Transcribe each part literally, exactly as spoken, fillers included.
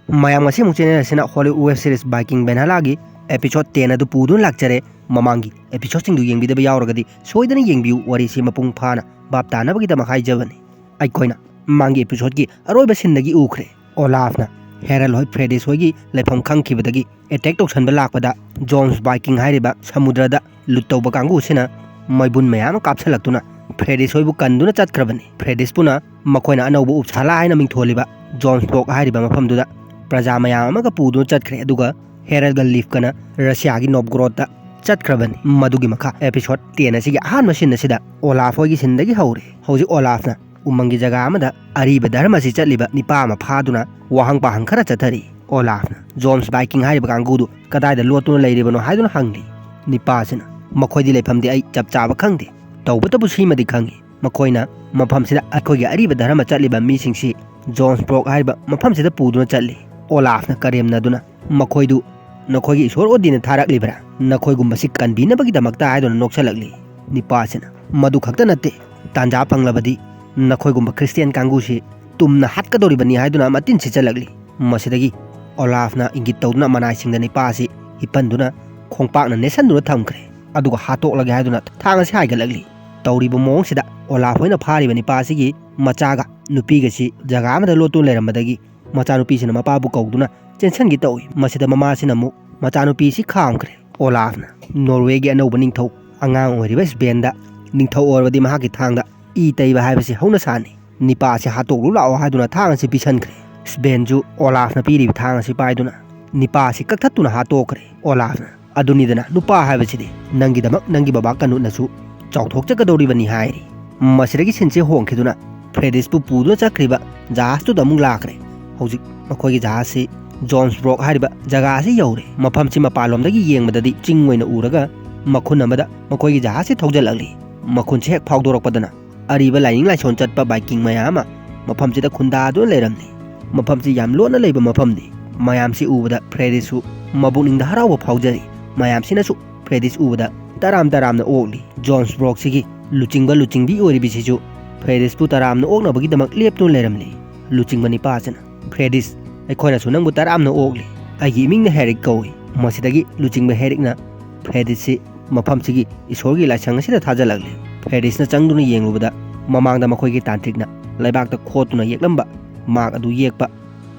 ꯃꯌꯥꯝ, ꯉꯁꯤ ꯑꯃꯨꯛ ꯆꯦꯅꯦꯜ ꯑꯁꯤꯅ ꯍꯣꯂꯤꯋꯨꯗ ꯋꯦꯕ ꯁꯤꯔꯤꯁ ꯕꯥꯏꯀꯤꯡ ꯚꯦꯟꯍꯥꯂꯥꯒꯤ ꯑꯦꯄꯤꯁꯣꯗ ꯇꯦꯟ ꯑꯗꯨ ꯄꯨꯗꯨꯅ ꯂꯥꯛꯆꯔꯦ꯫ ꯃꯃꯥꯡꯒꯤ ꯑꯦꯄꯤꯁꯣꯗꯁꯤꯡꯗꯨ ꯌꯦꯡꯕꯤꯗꯕ ꯌꯥꯎꯔꯒꯗꯤ ꯁꯣꯏꯗꯅ ꯌꯦꯡꯕꯤꯌꯨ꯫ ꯋꯥꯔꯤꯁꯤ ꯃꯄꯨꯡ ꯐꯥꯅ ꯚꯥꯞ ꯇꯥꯅꯕꯒꯤꯗꯃꯛ ꯍꯥꯏꯖꯕꯅꯤ꯫ ꯑꯩꯈꯣꯏꯅ ꯃꯃꯥꯡꯒꯤ ꯑꯦꯄꯤꯁꯣꯗꯀꯤ ꯑꯔꯣꯏꯕ ꯁꯤꯟꯗꯒꯤ ꯎꯈ꯭ꯔꯦ꯫ ꯑꯣꯂꯥꯐꯅ ꯍꯦꯔꯜ ꯍꯣꯏ ꯐ꯭ꯔꯦꯗꯤꯁ ꯍꯣꯏꯒꯤ ꯂꯩꯐꯝ ꯈꯪꯈꯤꯕꯗꯒꯤ ꯑꯦꯇꯦꯛ ꯇꯧꯁꯟꯕ ꯂꯥꯛꯄꯗ ꯖꯣꯟꯁ ꯕꯥꯏꯀꯤꯡ ꯍꯥꯏꯔꯤꯕ ꯁꯃꯨꯗ꯭ꯔꯗ ꯂꯨꯠ ꯇꯧꯕ ꯀꯥꯡꯕꯨꯁꯤꯅ ꯃꯩꯕꯨꯟ ꯃꯌꯥꯝ ꯑꯃ ꯀꯥꯞꯁꯤꯜꯂꯛꯇꯨꯅ ꯐ꯭ꯔꯦꯗꯤꯁ ꯍꯣꯏꯕꯨ ꯀꯟꯗꯨꯅ ꯆꯠꯈ꯭ꯔꯕꯅꯤ꯫ ꯐ꯭ꯔꯦꯗꯤꯁꯄꯨꯅ ꯃꯈꯣꯏꯅ ꯑꯅꯧꯕ ꯎꯞꯁꯥꯂꯥ ꯍꯥꯏꯅ ꯃꯤꯡꯊꯣꯜꯂꯤꯕ ꯖꯣꯟꯁꯕꯣꯔꯒ ꯍꯥꯏꯔꯤꯕ ꯃꯐꯝꯗꯨꯗ ꯄ꯭ꯔꯖꯥ ꯃꯌꯥꯝ ꯑꯃꯒ ꯄꯨꯗꯨꯅ ꯆꯠꯈ꯭ꯔꯦ, ꯑꯗꯨꯒ ꯍꯦꯔꯜꯒ ꯂꯤꯐꯀꯅ ꯔꯁꯤꯌꯥꯒꯤ ꯅꯣꯞꯒꯣꯔꯣꯗꯇ ꯆꯠꯈ꯭ꯔꯕꯅꯤ꯫ ꯃꯗꯨꯒꯤ ꯃꯈꯥ ꯑꯦꯄꯤꯁꯣꯗ ꯇꯦꯟ ꯑꯁꯤꯒꯤ ꯑꯍꯥꯟꯕ ꯁꯤꯟ ꯑꯁꯤꯗ ꯑꯣꯂꯥꯐ ꯍꯣꯏꯒꯤ ꯁꯤꯟꯗꯒꯤ ꯍꯧꯔꯦ꯫ ꯍꯧꯖꯤꯛ ꯑꯣꯂꯥꯐꯅ ꯎꯃꯪꯒꯤ ꯖꯒꯥ ꯑꯃꯗ ꯑꯔꯤꯕ ꯙꯔꯃꯁꯤ ꯆꯠꯂꯤꯕ ꯅꯤꯄꯥ ꯑꯃ ꯐꯥꯗꯨꯅ ꯋꯥꯍꯪ ꯄꯥꯍꯪ ꯈꯔ ꯆꯠꯊꯔꯤ꯫ ꯑꯣꯂꯥꯐꯅ ꯖꯣꯟꯁ ꯕꯥꯏꯀꯤꯡ ꯍꯥꯏꯔꯤꯕ ꯀꯥꯡꯕꯨꯗꯨ ꯀꯗꯥꯏꯗ ꯂꯣꯠꯇꯨꯅ ꯂꯩꯔꯤꯕꯅꯣ ꯍꯥꯏꯗꯨꯅ ꯍꯪꯂꯤ꯫ ꯅꯤꯄꯥꯁꯤꯅ, "ꯃꯈꯣꯏꯗꯤ ꯂꯩꯐꯝꯗꯤ ꯑꯩ ꯆꯞ ꯆꯥꯕ ꯈꯪꯗꯦ, ꯇꯧꯕꯇꯕꯨ ꯁꯤꯃꯗꯤ ꯈꯪꯏ, ꯃꯈꯣꯏꯅ ꯃꯐꯝꯁꯤꯗ ꯑꯩꯈꯣꯏꯒꯤ ꯑꯔꯤꯕ ꯙꯔꯃ ꯆꯠꯂꯤꯕ ꯃꯤꯁꯤꯡꯁꯤ ꯖꯣꯟꯁꯕ꯭ꯔꯣꯛ ꯍꯥꯏꯔꯤꯕ ꯃꯐꯝꯁꯤꯗ ꯄꯨꯗꯨꯅ ꯆꯠꯂꯤ꯫" ꯑꯣꯂꯥꯐꯅ ꯀꯔꯦꯝꯅꯗꯨꯅ, "ꯃꯈꯣꯏꯗꯨ ꯅꯈꯣꯏꯒꯤ ꯏꯁꯣꯔ ꯑꯣꯗꯤꯟꯅ ꯊꯥꯔꯛꯂꯤꯕ꯭ꯔꯥ? ꯅꯈꯣꯏꯒꯨꯝꯕꯁꯤ ꯀꯟꯕꯤꯅꯕꯒꯤꯗꯃꯛꯇ?" ꯍꯥꯏꯗꯨꯅ ꯅꯣꯛꯁꯜꯂꯛꯂꯤ꯫ ꯅꯤꯄꯥꯁꯤꯅ, "ꯃꯗꯨ ꯈꯛꯇ ꯅꯠꯇꯦ, ꯇꯥꯟꯖꯥ ꯐꯪꯂꯕꯗꯤ ꯅꯈꯣꯏꯒꯨꯝꯕ ꯈ꯭ꯔꯤꯁꯇꯤꯌꯥꯟ ꯀꯥꯡꯕꯨꯁꯤ ꯇꯨꯝꯅ ꯍꯥꯠꯀꯗꯧꯔꯤꯕꯅꯤ" ꯍꯥꯏꯗꯨꯅ ꯃꯇꯤꯟ ꯁꯤꯠꯆꯜꯂꯛꯂꯤ꯫ ꯃꯁꯤꯗꯒꯤ ꯑꯣꯂꯥꯐꯅ ꯏꯪꯒꯤꯠ ꯇꯧꯗꯨꯅ ꯃꯅꯥꯏꯁꯤꯡꯗ ꯅꯤꯄꯥ ꯑꯁꯤ ꯍꯤꯞꯍꯟꯗꯨꯅ ꯈꯣꯡꯄꯥꯛꯅ ꯅꯦꯠꯁꯟꯗꯨꯅ ꯊꯝꯈ꯭ꯔꯦ꯫ ꯑꯗꯨꯒ ꯍꯥꯠꯇꯣꯛꯂꯒꯦ ꯍꯥꯏꯗꯨꯅ ꯊꯥꯡ ꯑꯁꯤ ꯍꯥꯏꯒꯠꯂꯛꯂꯤ꯫ ꯇꯧꯔꯤꯕ ꯃꯑꯣꯡꯁꯤꯗ ꯑꯣꯂꯥꯐ ꯍꯣꯏꯅ ꯐꯥꯔꯤꯕ ꯅꯤꯄꯥ ꯑꯁꯤꯒꯤ ꯃꯆꯥꯒ ꯅꯨꯄꯤꯒꯁꯤ ꯖꯒꯥ ꯑꯃꯗ ꯂꯣꯠꯇꯨꯅ ꯂꯩꯔꯝꯕꯗꯒꯤ ꯃꯆꯥꯅꯨꯄꯤꯁꯤꯅ ꯃꯄꯥꯕꯨ ꯀꯧꯗꯨꯅ ꯆꯦꯟꯁꯟꯒꯦ ꯇꯧꯏ꯫ ꯃꯁꯤꯗ ꯃꯃꯥꯁꯤꯅ ꯑꯃꯨꯛ ꯃꯆꯥꯅꯨꯄꯤꯁꯤ ꯈꯥꯝꯈ꯭ꯔꯦ꯫ ꯑꯣꯂꯥꯐꯅ ꯅꯣꯔꯋꯦꯒꯤ ꯑꯅꯧꯕ ꯅꯤꯡꯊꯧ ꯑꯉꯥꯡ ꯑꯣꯏꯔꯤꯕ ꯁ꯭ꯕꯦꯟꯗ ꯅꯤꯡꯊꯧ ꯑꯣꯏꯔꯕꯗꯤ ꯃꯍꯥꯛꯀꯤ ꯊꯥꯡꯗ ꯏ ꯇꯩꯕ ꯍꯥꯏꯕꯁꯤ ꯍꯧꯅ ꯁꯥꯅꯤ꯫ ꯅꯤꯄꯥ ꯑꯁꯤ ꯍꯥꯠꯇꯣꯛꯂꯨ ꯂꯥꯛꯑꯣ ꯍꯥꯏꯗꯨꯅ ꯊꯥꯡ ꯑꯁꯤ ꯄꯤꯁꯟꯈ꯭ꯔꯦ꯫ ꯁ꯭ꯕꯦꯟꯁꯨ ꯑꯣꯂꯥꯐꯅ ꯄꯤꯔꯤꯕ ꯊꯥꯡ ꯑꯁꯤ ꯄꯥꯏꯗꯨꯅ ꯅꯤꯄꯥ ꯑꯁꯤ ꯀꯛꯊꯠꯇꯨꯅ ꯍꯥꯠꯇꯣꯛꯈ꯭ꯔꯦ꯫ ꯑꯣꯂꯥꯐꯅ, "ꯑꯗꯨꯅꯤꯗꯅ ꯅꯨꯄꯥ ꯍꯥꯏꯕꯁꯤꯗꯤ, ꯅꯪꯒꯤꯗꯃꯛ ꯅꯪꯒꯤ ꯕꯕꯥ ꯀꯅꯨꯠꯅꯁꯨ ꯆꯥꯎꯊꯣꯛꯆꯒꯗꯧꯔꯤꯕꯅꯤ" ꯍꯥꯏꯔꯤ꯫ ꯃꯁꯤꯗꯒꯤ ꯁꯤꯟꯁꯦ ꯍꯣꯡꯈꯤꯗꯨꯅ ꯐ꯭ꯔꯦꯗꯤꯁꯄꯨ ꯄꯨꯗꯨꯅ ꯆꯠꯈ꯭ꯔꯤꯕ ꯖꯍꯥꯖꯇꯨꯗ ꯑꯃꯨꯛ ꯂꯥꯛꯈ꯭ꯔꯦ꯫ ꯍꯧꯖꯤꯛ ꯃꯈꯣꯏꯒꯤ ꯖꯍꯥꯖꯁꯤ ꯖꯣꯟꯁꯕ꯭ꯔꯣꯛ ꯍꯥꯏꯔꯤꯕ ꯖꯒꯥ ꯑꯁꯤ ꯌꯧꯔꯦ꯫ ꯃꯐꯝꯁꯤ ꯃꯄꯥꯟꯂꯣꯝꯗꯒꯤ ꯌꯦꯡꯕꯗꯗꯤ ꯆꯤꯡ ꯑꯣꯏꯅ ꯎꯔꯒ ꯃꯈꯨꯟ ꯑꯃꯗ ꯃꯈꯣꯏꯒꯤ ꯖꯍꯥꯖꯁꯤ ꯊꯧꯖꯤꯜꯂꯛꯂꯤ꯫ ꯃꯈꯨꯟꯁꯤ ꯍꯦꯛ ꯐꯥꯎꯗꯣꯔꯛꯄꯗꯅ ꯑꯔꯤꯕ ꯂꯥꯏꯅꯤꯡ ꯂꯥꯏꯁꯣꯟ ꯆꯠꯄ ꯕꯥꯏꯀꯤꯡ ꯃꯌꯥꯝ ꯑꯃ ꯃꯐꯝꯁꯤꯗ ꯈꯨꯟꯗꯥꯗꯨꯅ ꯂꯩꯔꯝꯂꯤ꯫ ꯃꯐꯝꯁꯤ ꯌꯥꯝ ꯂꯣꯟꯅ ꯂꯩꯕ ꯃꯐꯝꯅꯤ꯫ ꯃꯌꯥꯝꯁꯤ ꯎꯕꯗ ꯐ꯭ꯔꯦꯗꯤꯁꯁꯨ ꯃꯕꯨꯛꯅꯤꯡꯗ ꯍꯔꯥꯎꯕ ꯐꯥꯎꯖꯔꯤ꯫ ꯃꯌꯥꯝꯁꯤꯅꯁꯨ ꯐ꯭ꯔꯦꯗꯤꯁ ꯎꯕꯗ ꯇꯔꯥꯝ ꯇꯔꯥꯝꯅ ꯑꯣꯛꯂꯤ꯫ ꯖꯣꯟꯁꯕ꯭ꯔꯣꯛꯁꯤꯒꯤ ꯂꯨꯆꯤꯡꯕ ꯂꯨꯆꯤꯡꯕꯤ ꯑꯣꯏꯔꯤꯕꯁꯤꯁꯨ ꯐ꯭ꯔꯦꯗꯤꯁꯄꯨ ꯇꯔꯥꯝꯅ ꯑꯣꯛꯅꯕꯒꯤꯗꯃꯛ ꯂꯦꯞꯇꯨꯅ ꯂꯩꯔꯝꯂꯤ꯫ ꯂꯨꯆꯤꯡꯕ ꯅꯤꯄꯥꯁꯤꯅ, "ꯐ꯭ꯔꯦꯗꯤꯁ, ꯑꯩꯈꯣꯏꯅꯁꯨ ꯅꯪꯕꯨ ꯇꯔꯥꯝꯅ ꯑꯣꯛꯂꯤ꯫ ꯑꯩꯒꯤ ꯏꯃꯤꯡꯅ ꯍꯦꯔꯤꯛ ꯀꯧꯏ꯫ ꯃꯁꯤꯗꯒꯤ ꯂꯨꯆꯤꯡꯕ ꯍꯦꯔꯤꯛꯅ ꯐ꯭ꯔꯦꯗꯤꯁꯁꯤ ꯃꯐꯝꯁꯤꯒꯤ ꯏꯁꯣꯔꯒꯤ ꯂꯥꯏꯁꯪ ꯑꯁꯤꯗ ꯊꯥꯖꯜꯂꯛꯂꯤ꯫ ꯐ꯭ꯔꯦꯗꯤꯁꯅ ꯆꯪꯗꯨꯅ ꯌꯦꯡꯂꯨꯕꯗ, ꯃꯃꯥꯡꯗ ꯃꯈꯣꯏꯒꯤ ꯇꯥꯟꯇ꯭ꯔꯤꯛꯅ ꯂꯩꯕꯥꯛꯇ ꯈꯣꯠꯇꯨꯅ ꯌꯦꯛꯂꯝꯕ ꯃꯥꯛ ꯑꯗꯨ ꯌꯦꯛꯄ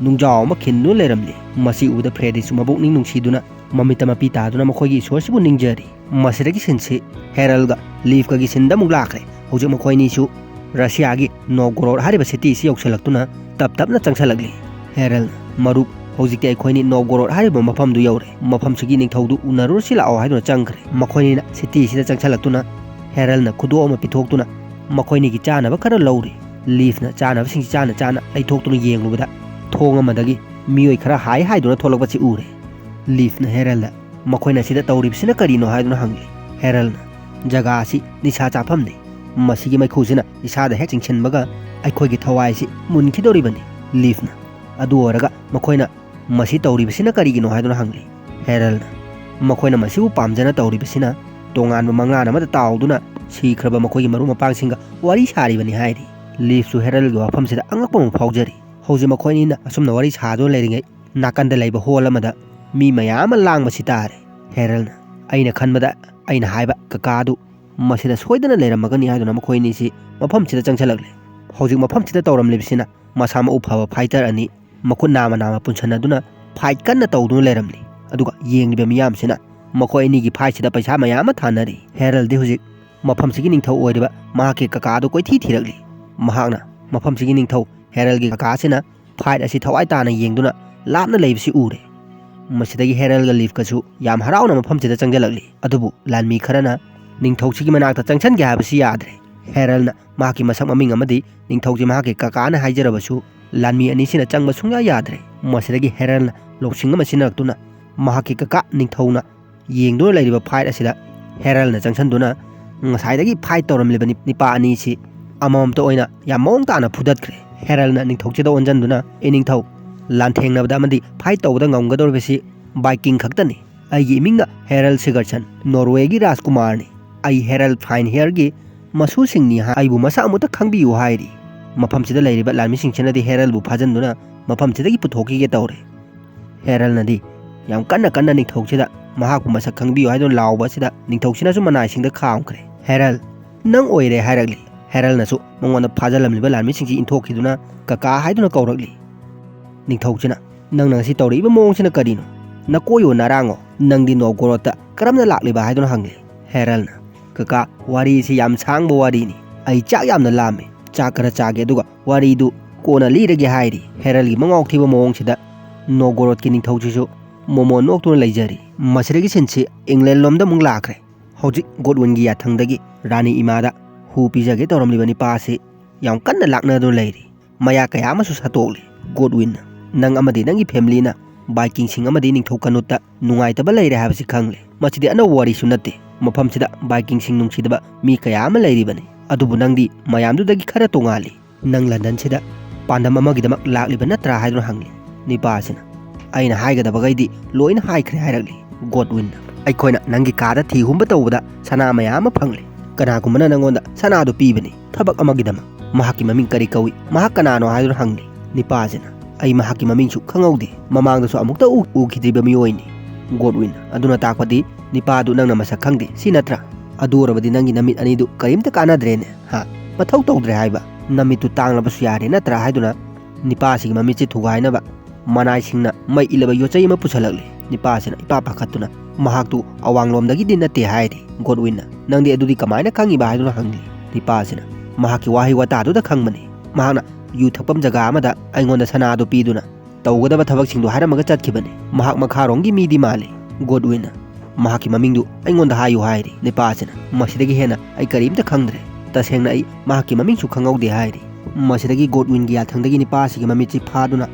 ꯅꯨꯡꯖꯥꯎ ꯑꯃ ꯈꯤꯟꯗꯨꯅ ꯂꯩꯔꯝꯂꯤ꯫ ꯃꯁꯤ ꯎꯕꯗ ꯐ꯭ꯔꯦꯗꯤꯁꯁꯨ ꯃꯕꯨꯛꯅꯤꯡ ꯅꯨꯡꯁꯤꯗꯨꯅ ꯃꯃꯤꯠꯇ ꯃꯄꯤ ꯇꯥꯗꯨꯅ ꯃꯈꯣꯏꯒꯤ ꯏꯁꯣꯔꯁꯤꯕꯨ ꯅꯤꯡꯖꯔꯤ꯫ ꯃꯁꯤꯗꯒꯤ ꯁꯤꯟꯁꯤ ꯍꯦꯔꯜꯒ ꯂꯤꯐꯀꯒꯤ ꯁꯤꯟꯗ ꯑꯃꯨꯛ ꯂꯥꯛꯈ꯭ꯔꯦ꯫ ꯍꯧꯖꯤꯛ ꯃꯈꯣꯏ ꯑꯅꯤꯁꯨ ꯔꯁꯤꯌꯥꯒꯤ ꯅꯣꯚꯒꯣꯔꯣꯗ ꯍꯥꯏꯔꯤꯕ ꯁꯤꯇꯤ ꯑꯁꯤ ꯌꯧꯁꯤꯜꯂꯛꯇꯨꯅ ꯇꯞ ꯇꯞꯅ ꯆꯪꯁꯤꯜꯂꯛꯂꯤ꯫ ꯍꯦꯔꯜ, "ꯃꯔꯨꯞ, ꯍꯧꯖꯤꯛꯇꯤ ꯑꯩꯈꯣꯏꯅꯤ ꯅꯣꯚꯒꯣꯔꯣꯗ ꯍꯥꯏꯔꯤꯕ ꯃꯐꯝꯗꯨ ꯌꯧꯔꯦ꯫ ꯃꯐꯝꯁꯤꯒꯤ ꯅꯤꯡꯊꯧꯗꯨ ꯎꯅꯔꯨꯔꯁꯤ ꯂꯥꯛꯑꯣ" ꯍꯥꯏꯗꯨꯅ ꯆꯪꯈ꯭ꯔꯦ꯫ ꯃꯈꯣꯏꯅꯤꯅ ꯁꯤꯇꯤ ꯑꯁꯤꯗ ꯆꯪꯁꯤꯜꯂꯛꯇꯨꯅ ꯍꯦꯔꯜꯅ ꯈꯨꯗꯣꯞ ꯑꯃ ꯄꯤꯊꯣꯛꯇꯨꯅ ꯃꯈꯣꯏꯅꯤꯒꯤ ꯆꯥꯅꯕ ꯈꯔ ꯂꯧꯔꯦ꯫ ꯂꯤꯐꯅ ꯆꯥꯅꯕꯁꯤꯡꯁꯤ ꯆꯥꯅ ꯆꯥꯅ ꯂꯩꯊꯣꯛꯇꯨꯅ ꯌꯦꯡꯂꯨꯕꯗ, ꯊꯣꯡ ꯑꯃꯗꯒꯤ ꯃꯤꯑꯣꯏ ꯈꯔ ꯍꯥꯏ ꯍꯥꯏꯗꯨꯅ ꯊꯣꯛꯂꯛꯄꯁꯤ ꯎꯔꯦ꯫ ꯂꯤꯐꯅ ꯍꯦꯔꯜꯗ, "ꯃꯈꯣꯏꯅ ꯁꯤꯗ ꯇꯧꯔꯤꯕꯁꯤꯅ ꯀꯔꯤꯅꯣ?" ꯍꯥꯏꯗꯨꯅ ꯍꯪꯂꯤ꯫ ꯍꯦꯔꯜꯅ, "ꯖꯒꯥ ꯑꯁꯤ ꯅꯤꯁꯥ ꯆꯥꯐꯝꯅꯤ꯫ ꯃꯁꯤꯒꯤ ꯃꯩꯈꯨꯁꯤꯅ ꯏꯁꯥꯗ ꯍꯦꯛ ꯆꯤꯡꯁꯤꯟꯕꯒ ꯑꯩꯈꯣꯏꯒꯤ ꯊꯋꯥꯏꯁꯤ ꯃꯨꯟꯈꯤꯗꯧꯔꯤꯕꯅꯤ꯫" ꯂꯤꯐꯅ, "ꯑꯗꯨ ꯑꯣꯏꯔꯒ ꯃꯈꯣꯏꯅ ꯃꯁꯤ ꯇꯧꯔꯤꯕꯁꯤꯅ ꯀꯔꯤꯒꯤꯅꯣ?" ꯍꯥꯏꯗꯨꯅ ꯍꯪꯂꯤ꯫ ꯍꯦꯔꯜꯅ, "ꯃꯈꯣꯏꯅ ꯃꯁꯤꯕꯨ ꯄꯥꯝꯖꯅ ꯇꯧꯔꯤꯕꯁꯤꯅ ꯇꯣꯉꯥꯟꯕ ꯃꯪꯂꯥꯟ ꯑꯃꯗ ꯇꯥꯎꯗꯨꯅ ꯁꯤꯈ꯭ꯔꯕ ꯃꯈꯣꯏꯒꯤ ꯃꯔꯨꯞ ꯃꯄꯥꯡꯁꯤꯡꯒ ꯋꯥꯔꯤ ꯁꯥꯔꯤꯕꯅꯤ" ꯍꯥꯏꯔꯤ꯫ ꯂꯤꯐꯁꯨ ꯍꯦꯔꯜꯒꯤ ꯋꯥꯐꯝꯁꯤꯗ ꯑꯉꯛꯄ ꯑꯃ ꯐꯥꯎꯖꯔꯤ꯫ ꯍꯧꯖꯤꯛ ꯃꯈꯣꯏ ꯑꯅꯤꯅ ꯑꯁꯨꯝꯅ ꯋꯥꯔꯤ ꯁꯥꯗꯨꯅ ꯂꯩꯔꯤꯉꯩ, ꯅꯥꯀꯟꯗ ꯂꯩꯕ ꯍꯣꯜ ꯑꯃꯗ ꯃꯤ ꯃꯌꯥꯝ ꯑꯃ ꯂꯥꯡꯕꯁꯤ ꯇꯥꯔꯦ꯫ ꯍꯦꯔꯜꯅ, "ꯑꯩꯅ ꯈꯟꯕꯗ ꯑꯩꯅ ꯍꯥꯏꯕ ꯀꯀꯥꯗꯨ ꯃꯁꯤꯗ ꯁꯣꯏꯗꯅ ꯂꯩꯔꯝꯃꯒꯅꯤ" ꯍꯥꯏꯗꯨꯅ ꯃꯈꯣꯏ ꯑꯅꯤꯁꯤ ꯃꯐꯝꯁꯤꯗ ꯆꯪꯁꯤꯜꯂꯛꯂꯦ꯫ ꯍꯧꯖꯤꯛ ꯃꯐꯝꯁꯤꯗ ꯇꯧꯔꯝꯂꯤꯕꯁꯤꯅ ꯃꯁꯥ ꯃꯎ ꯐꯕ ꯐꯥꯏꯇꯔ ꯑꯅꯤ, ꯃꯈꯨꯠ ꯅꯥꯝꯃ ꯅꯥꯝꯃ ꯄꯨꯟꯁꯟꯅꯗꯨꯅ ꯐꯥꯏꯠ ꯀꯟꯅ ꯇꯧꯗꯨꯅ ꯂꯩꯔꯝꯂꯤ꯫ ꯑꯗꯨꯒ ꯌꯦꯡꯂꯤꯕ ꯃꯤꯌꯥꯝꯁꯤꯅ ꯃꯈꯣꯏ ꯑꯅꯤꯒꯤ ꯐꯥꯏꯠꯁꯤꯗ ꯄꯩꯁꯥ ꯃꯌꯥꯝ ꯑꯃ ꯊꯥꯅꯔꯤ꯫ ꯍꯦꯔꯜꯗꯤ ꯍꯧꯖꯤꯛ ꯃꯐꯝꯁꯤꯒꯤ ꯅꯤꯡꯊꯧ ꯑꯣꯏꯔꯤꯕ ꯃꯍꯥꯛꯀꯤ ꯀꯀꯥꯗꯨ ꯀꯣꯏꯊꯤ ꯊꯤꯔꯛꯂꯤ꯫ ꯃꯍꯥꯛꯅ ꯃꯐꯝꯁꯤꯒꯤ ꯅꯤꯡꯊꯧ ꯍꯦꯔꯜꯒꯤ ꯀꯀꯥꯁꯤꯅ ꯐꯥꯏꯠ ꯑꯁꯤ ꯊꯋꯥꯏ ꯇꯥꯅ ꯌꯦꯡꯗꯨꯅ ꯂꯥꯞꯅ ꯂꯩꯕꯁꯤ ꯎꯔꯦ꯫ ꯃꯁꯤꯗꯒꯤ ꯍꯦꯔꯜꯒ ꯂꯤꯐꯀꯁꯨ ꯌꯥꯝ ꯍꯔꯥꯎꯅ ꯃꯐꯝꯁꯤꯗ ꯆꯪꯁꯤꯜꯂꯛꯂꯤ꯫ ꯑꯗꯨꯕꯨ ꯂꯥꯟꯃꯤ ꯈꯔꯅ ꯅꯤꯡꯊꯧꯁꯤꯒꯤ ꯃꯅꯥꯛꯇ ꯆꯪꯁꯤꯟꯒꯦ ꯍꯥꯏꯕꯁꯤ ꯌꯥꯗ꯭ꯔꯦ꯫ ꯍꯦꯔꯜꯅ ꯃꯍꯥꯛꯀꯤ ꯃꯁꯛ ꯃꯃꯤꯡ ꯑꯃꯗꯤ ꯅꯤꯡꯊꯧꯁꯤ ꯃꯍꯥꯛꯀꯤ ꯀꯀꯥꯅ ꯍꯥꯏꯖꯔꯕꯁꯨ ꯂꯥꯟꯃꯤ ꯑꯅꯤꯁꯤꯅ ꯆꯪꯕ ꯁꯨꯡꯌꯥ ꯌꯥꯗ꯭ꯔꯦ꯫ ꯃꯁꯤꯗꯒꯤ ꯍꯦꯔꯜꯅ ꯂꯧꯁꯤꯡ ꯑꯃ ꯁꯤꯖꯤꯟꯅꯔꯛꯇꯨꯅ ꯃꯍꯥꯛꯀꯤ ꯀꯀꯥ ꯅꯤꯡꯊꯧꯅ ꯌꯦꯡꯗꯨꯅ ꯂꯩꯔꯤꯕ ꯐꯥꯏꯠ ꯑꯁꯤꯗ ꯍꯦꯔꯜꯅ ꯆꯪꯁꯤꯟꯗꯨꯅ ꯉꯁꯥꯏꯗꯒꯤ ꯐꯥꯏꯠ ꯇꯧꯔꯝꯂꯤꯕ ꯅꯤ-, ꯅꯤꯄꯥ ꯑꯅꯤꯁꯤ ꯑꯃꯃꯝꯇ ꯑꯣꯏꯅ ꯌꯥꯝ ꯃꯑꯣꯡ ꯇꯥꯅ ꯐꯨꯗꯠꯈ꯭ꯔꯦ꯫ ꯍꯦꯔꯜꯅ ꯅꯤꯡꯊꯧꯁꯤꯗ ꯑꯣꯟꯁꯤꯟꯗꯨꯅ, "ꯑꯦ ꯅꯤꯡꯊꯧ, ꯂꯥꯟꯊꯦꯡꯅꯕꯗ ꯑꯃꯗꯤ ꯐꯥꯏꯠ ꯇꯧꯕꯗ ꯉꯝꯒꯗꯧꯔꯤꯕꯁꯤ ꯚꯥꯏꯀꯤꯡ ꯈꯛꯇꯅꯤ꯫ ꯑꯩꯒꯤ ꯏꯃꯤꯡꯅ ꯍꯦꯔꯜ ꯁꯤꯒꯔꯁꯟ, ꯅꯣꯔꯋꯦꯒꯤ ꯔꯥꯖꯀꯨꯃꯥꯔꯅꯤ꯫ ꯑꯩ ꯍꯦꯔꯜ ꯐꯥꯏꯟ ꯍꯤꯌꯔꯒꯤ ꯃꯁꯨꯁꯤꯡꯅꯤ꯫ ꯑꯩꯕꯨ ꯃꯁꯛ ꯑꯃꯨꯛꯇ ꯈꯪꯕꯤꯌꯨ" ꯍꯥꯏꯔꯤ꯫ ꯃꯐꯝꯁꯤꯗ ꯂꯩꯔꯤꯕ ꯂꯥꯟꯃꯤꯁꯤꯡꯁꯤꯅꯗꯤ ꯍꯦꯔꯜꯕꯨ ꯐꯥꯖꯤꯟꯗꯨꯅ ꯃꯐꯝꯁꯤꯗꯒꯤ ꯄꯨꯊꯣꯛꯈꯤꯒꯦ ꯇꯧꯔꯦ꯫ ꯍꯦꯔꯜꯅꯗꯤ ꯌꯥꯝ ꯀꯟꯅ ꯀꯟꯅ ꯅꯤꯡꯊꯧꯁꯤꯗ ꯃꯍꯥꯛꯄꯨ ꯃꯁꯛ ꯈꯪꯕꯤꯌꯨ ꯍꯥꯏꯗꯨꯅ ꯂꯥꯎꯕ ꯑꯁꯤꯗ ꯅꯤꯡꯊꯧꯁꯤꯅꯁꯨ ꯃꯅꯥꯏꯁꯤꯡꯗ ꯈꯥꯝꯈ꯭ꯔꯦ꯫ "ꯍꯦꯔꯜ, ꯅꯪ ꯑꯣꯏꯔꯦ" ꯍꯥꯏꯔꯛꯂꯤ꯫ ꯍꯦꯔꯜꯅꯁꯨ ꯃꯉꯣꯟꯗ ꯐꯥꯖꯤꯜꯂꯝꯂꯤꯕ ꯂꯥꯟꯃꯤꯁꯤꯡꯁꯤ ꯏꯟꯊꯣꯛꯈꯤꯗꯨꯅ "ꯀꯀꯥ" ꯍꯥꯏꯗꯨꯅ ꯀꯧꯔꯛꯂꯤ꯫ ꯅꯤꯡꯊꯧꯁꯤꯅ, "ꯅꯪꯅ ꯉꯁꯤ ꯇꯧꯔꯛꯏꯕ ꯃꯑꯣꯡꯁꯤꯅ ꯀꯔꯤꯅꯣ? ꯅꯀꯣꯏꯌꯣ ꯅꯔꯥꯡꯉꯣ? ꯅꯪꯗꯤ ꯅꯣꯒꯣꯔꯣꯠꯇ ꯀꯔꯝꯅ ꯂꯥꯛꯂꯤꯕ?" ꯍꯥꯏꯗꯨꯅ ꯍꯪꯂꯤ꯫ ꯍꯦꯔꯜꯅ, "ꯀꯀꯥ, ꯋꯥꯔꯤꯁꯤ ꯌꯥꯝ ꯁꯥꯡꯕ ꯋꯥꯔꯤꯅꯤ꯫ ꯑꯩ ꯆꯥꯛ ꯌꯥꯝꯅ ꯂꯥꯝꯃꯤ꯫ ꯆꯥꯛ ꯈꯔ ꯆꯥꯒꯦ, ꯑꯗꯨꯒ ꯋꯥꯔꯤꯗꯨ ꯀꯣꯟꯅ ꯂꯤꯔꯒꯦ" ꯍꯥꯏꯔꯤ꯫ ꯍꯦꯔꯜꯒꯤ ꯃꯉꯥꯎ ꯊꯤꯕ ꯃꯑꯣꯡꯁꯤꯗ ꯅꯣꯒꯣꯔꯣꯠꯀꯤ ꯅꯤꯡꯊꯧꯁꯤꯁꯨ ꯃꯣꯃꯣꯟ ꯅꯣꯛꯇꯨꯅ ꯂꯩꯖꯔꯤ꯫ ꯃꯁꯤꯗꯒꯤ ꯁꯤꯟꯁꯤ ꯏꯪꯂꯦꯟ ꯂꯣꯝꯗ ꯑꯃꯨꯛ ꯂꯥꯛꯈ꯭ꯔꯦ꯫ ꯍꯧꯖꯤꯛ ꯒꯣꯗꯋꯤꯟꯒꯤ ꯌꯥꯊꯪꯗꯒꯤ ꯔꯥꯅꯤ ꯏꯃꯥꯗ ꯍꯨ ꯄꯤꯖꯒꯦ ꯇꯧꯔꯝꯂꯤꯕ ꯅꯤꯄꯥ ꯑꯁꯤ ꯌꯥꯝ ꯀꯟꯅ ꯂꯥꯛꯅꯗꯨꯅ ꯂꯩꯔꯤ꯫ ꯃꯌꯥ ꯀꯌꯥ ꯑꯃꯁꯨ ꯁꯠꯇꯣꯛꯂꯤ꯫ ꯒꯣꯗꯋꯤꯟꯅ, "ꯅꯪ ꯑꯃꯗꯤ ꯅꯪꯒꯤ ꯐꯦꯃꯤꯂꯤꯅ ꯕꯥꯏꯀꯤꯡꯁꯤꯡ ꯑꯃꯗꯤ ꯅꯤꯡꯊꯧ ꯀꯅꯨꯠꯇ ꯅꯨꯡꯉꯥꯏꯇꯕ ꯂꯩꯔꯦ ꯍꯥꯏꯕꯁꯤ ꯈꯪꯂꯦ꯫ ꯃꯁꯤꯗꯤ ꯑꯅꯧꯕ ꯋꯥꯔꯤꯁꯨ ꯅꯠꯇꯦ꯫ ꯃꯐꯝꯁꯤꯗ ꯕꯥꯏꯀꯤꯡꯁꯤꯡ ꯅꯨꯡꯁꯤꯗꯕ ꯃꯤ ꯀꯌꯥ ꯑꯃ ꯂꯩꯔꯤꯕꯅꯤ꯫ ꯑꯗꯨꯕꯨ ꯅꯪꯗꯤ ꯃꯌꯥꯝꯗꯨꯗꯒꯤ ꯈꯔ ꯇꯣꯉꯥꯜꯂꯤ꯫ ꯅꯪ ꯂꯟꯗꯟꯁꯤꯗ ꯄꯥꯟꯗꯝ ꯑꯃꯒꯤꯗꯃꯛ ꯂꯥꯛꯂꯤꯕ ꯅꯠꯇ꯭ꯔꯥ?" ꯍꯥꯏꯗꯨꯅ ꯍꯪꯂꯤ꯫ ꯅꯤꯄꯥ ꯑꯁꯤꯅ, "ꯑꯩꯅ ꯍꯥꯏꯒꯗꯕꯈꯩꯗꯤ ꯂꯣꯏꯅ ꯍꯥꯏꯈ꯭ꯔꯦ" ꯍꯥꯏꯔꯛꯂꯤ꯫ ꯒꯣꯗꯋꯤꯟꯅ, "ꯑꯩꯈꯣꯏꯅ ꯅꯪꯒꯤ ꯀꯥꯗ ꯊꯤ ꯍꯨꯝꯕ ꯇꯧꯕꯗ ꯁꯅꯥ ꯃꯌꯥꯝ ꯑꯃ ꯐꯪꯂꯦ꯫ ꯀꯅꯥꯒꯨꯝꯕꯅ ꯅꯪꯉꯣꯟꯗ ꯁꯅꯥꯗꯨ ꯄꯤꯕꯅꯤ, ꯊꯕꯛ ꯑꯃꯒꯤꯗꯃꯛ꯫ ꯃꯍꯥꯛꯀꯤ ꯃꯃꯤꯡ ꯀꯔꯤ ꯀꯧꯏ? ꯃꯍꯥꯛ ꯀꯅꯥꯅꯣ?" ꯍꯥꯏꯗꯨꯅ ꯍꯪꯂꯤ꯫ ꯅꯤꯄꯥ ꯑꯁꯤꯅ, "ꯑꯩ ꯃꯍꯥꯛꯀꯤ ꯃꯃꯤꯡꯁꯨ ꯈꯪꯍꯧꯗꯦ꯫ ꯃꯃꯥꯡꯗꯁꯨ ꯑꯃꯨꯛꯇ ꯎ-, ꯎꯈꯤꯗ꯭ꯔꯤꯕ ꯃꯤꯑꯣꯏꯅꯤ"꯫ ꯒꯣꯗꯋꯤꯟ, "ꯑꯗꯨꯅ ꯇꯥꯛꯄꯗꯤ ꯅꯤꯄꯥꯗꯨ ꯅꯪꯅ ꯃꯁꯛ ꯈꯪꯗꯦ, ꯁꯤ ꯅꯠꯇ꯭ꯔꯥ? ꯑꯗꯨ ꯑꯣꯏꯔꯕꯗꯤ ꯅꯪꯒꯤ ꯅꯃꯤꯠ ꯑꯅꯤꯗꯨ ꯀꯔꯤꯝꯇ ꯀꯥꯟꯅꯗ꯭ꯔꯦꯅꯦ, ꯍꯥ? ꯃꯊꯧ ꯇꯧꯗ꯭ꯔꯦ ꯍꯥꯏꯕ? ꯅꯃꯤꯠꯇꯨ ꯇꯥꯡꯂꯕꯁꯨ ꯌꯥꯔꯦ ꯅꯠꯇ꯭ꯔꯥ?" ꯍꯥꯏꯗꯨꯅ ꯅꯤꯄꯥꯁꯤꯒꯤ ꯃꯃꯤꯠꯁꯤ ꯊꯨꯒꯥꯏꯅꯕ ꯃꯅꯥꯏꯁꯤꯡꯅ ꯃꯩ ꯏꯜꯂꯕ ꯌꯣꯠꯆꯩ ꯑꯃ ꯄꯨꯁꯜꯂꯛꯂꯤ꯫ ꯅꯤꯄꯥꯁꯤꯅ ꯏꯄꯥ ꯄꯥꯈꯠꯇꯨꯅ, "ꯃꯍꯥꯛꯇꯨ ꯑꯋꯥꯡꯂꯣꯝꯗꯒꯤꯗꯤ ꯅꯠꯇꯦ" ꯍꯥꯏꯔꯤ꯫ ꯒꯣꯗꯋꯤꯟꯅ, "ꯅꯪꯗꯤ ꯑꯗꯨꯗꯤ ꯀꯃꯥꯏꯅ ꯈꯪꯉꯤꯕ?" ꯍꯥꯏꯗꯨꯅ ꯍꯪꯂꯤ꯫ ꯅꯤꯄꯥꯁꯤꯅ, "ꯃꯍꯥꯛꯀꯤ ꯋꯥꯍꯩ ꯋꯥꯇꯥꯗꯨꯗ ꯈꯪꯕꯅꯤ꯫ ꯃꯍꯥꯛꯅ ꯌꯨ ꯊꯛꯐꯝ ꯖꯒꯥ ꯑꯃꯗ ꯑꯩꯉꯣꯟꯗ ꯁꯅꯥꯗꯨ ꯄꯤꯗꯨꯅ ꯇꯧꯒꯗꯕ ꯊꯕꯛꯁꯤꯡꯗꯨ ꯍꯥꯏꯔꯝꯃꯒ ꯆꯠꯈꯤꯕꯅꯤ꯫ ꯃꯍꯥꯛ ꯃꯈꯥꯔꯣꯝꯒꯤ ꯃꯤꯗꯤ ꯃꯥꯜꯂꯤ"꯫ ꯒꯣꯗꯋꯤꯟꯅ, "ꯃꯍꯥꯛꯀꯤ ꯃꯃꯤꯡꯗꯨ ꯑꯩꯉꯣꯟꯗ ꯍꯥꯏꯌꯨ" ꯍꯥꯏꯔꯤ꯫ ꯅꯤꯄꯥꯁꯤꯅ, "ꯃꯁꯤꯗꯒꯤ ꯍꯦꯟꯅ ꯑꯩ ꯀꯔꯤꯝꯇ ꯈꯪꯗ꯭ꯔꯦ꯫ ꯇꯁꯦꯡꯅ ꯑꯩ ꯃꯍꯥꯛꯀꯤ ꯃꯃꯤꯡꯁꯨ ꯈꯪꯍꯧꯗꯦ" ꯍꯥꯏꯔꯤ꯫ ꯃꯁꯤꯗꯒꯤ ꯒꯣꯗꯋꯤꯟꯒꯤ ꯌꯥꯊꯪꯗꯒꯤ ꯅꯤꯄꯥꯁꯤꯒꯤ ꯃꯃꯤꯠꯁꯤ ꯐꯥꯗꯨꯅ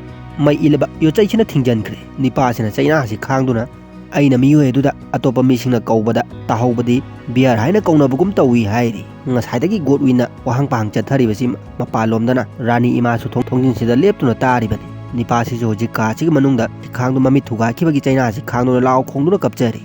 ꯃꯩ ꯏꯜꯂꯕ ꯌꯣꯠꯆꯩꯁꯤꯅ ꯊꯤꯡꯖꯤꯟꯈ꯭ꯔꯦ꯫ ꯅꯤꯄꯥꯁꯤꯅ ꯆꯩꯅꯥꯁꯤ ꯈꯥꯡꯗꯨꯅ, "ꯑꯩꯅ ꯃꯤꯑꯣꯏ ꯑꯗꯨꯗ ꯑꯇꯣꯞꯄ ꯃꯤꯁꯤꯡꯅ ꯀꯧꯕꯗ ꯇꯥꯍꯧꯕꯗꯤ ꯕꯤꯌꯔ ꯍꯥꯏꯅ ꯀꯧꯅꯕꯒꯨꯝ ꯇꯧꯏ" ꯍꯥꯏꯔꯤ꯫ ꯉꯁꯥꯏꯗꯒꯤ ꯒꯣꯗꯋꯤꯟꯅ ꯋꯥꯍꯪ ꯄꯥꯍꯪ ꯆꯠꯊꯔꯤꯕꯁꯤ ꯃꯄꯥꯟꯂꯣꯝꯗꯅ ꯔꯥꯅꯤ ꯏꯃꯥꯁꯨ ꯊꯣꯡ-, ꯊꯣꯡꯖꯤꯟꯁꯤꯗ ꯂꯦꯞꯇꯨꯅ ꯇꯥꯔꯤꯕꯅꯤ꯫ ꯅꯤꯄꯥꯁꯤꯁꯨ ꯍꯧꯖꯤꯛ ꯀꯥ ꯑꯁꯤꯒꯤ ꯃꯅꯨꯡꯗ ꯊꯤꯈꯥꯡꯗꯨ ꯃꯃꯤꯠ ꯊꯨꯒꯥꯏꯈꯤꯕꯒꯤ ꯆꯩꯅꯥꯁꯤ ꯈꯥꯡꯗꯨꯅ ꯂꯥꯎ ꯈꯣꯡꯗꯨꯅ ꯀꯞꯆꯔꯤ꯫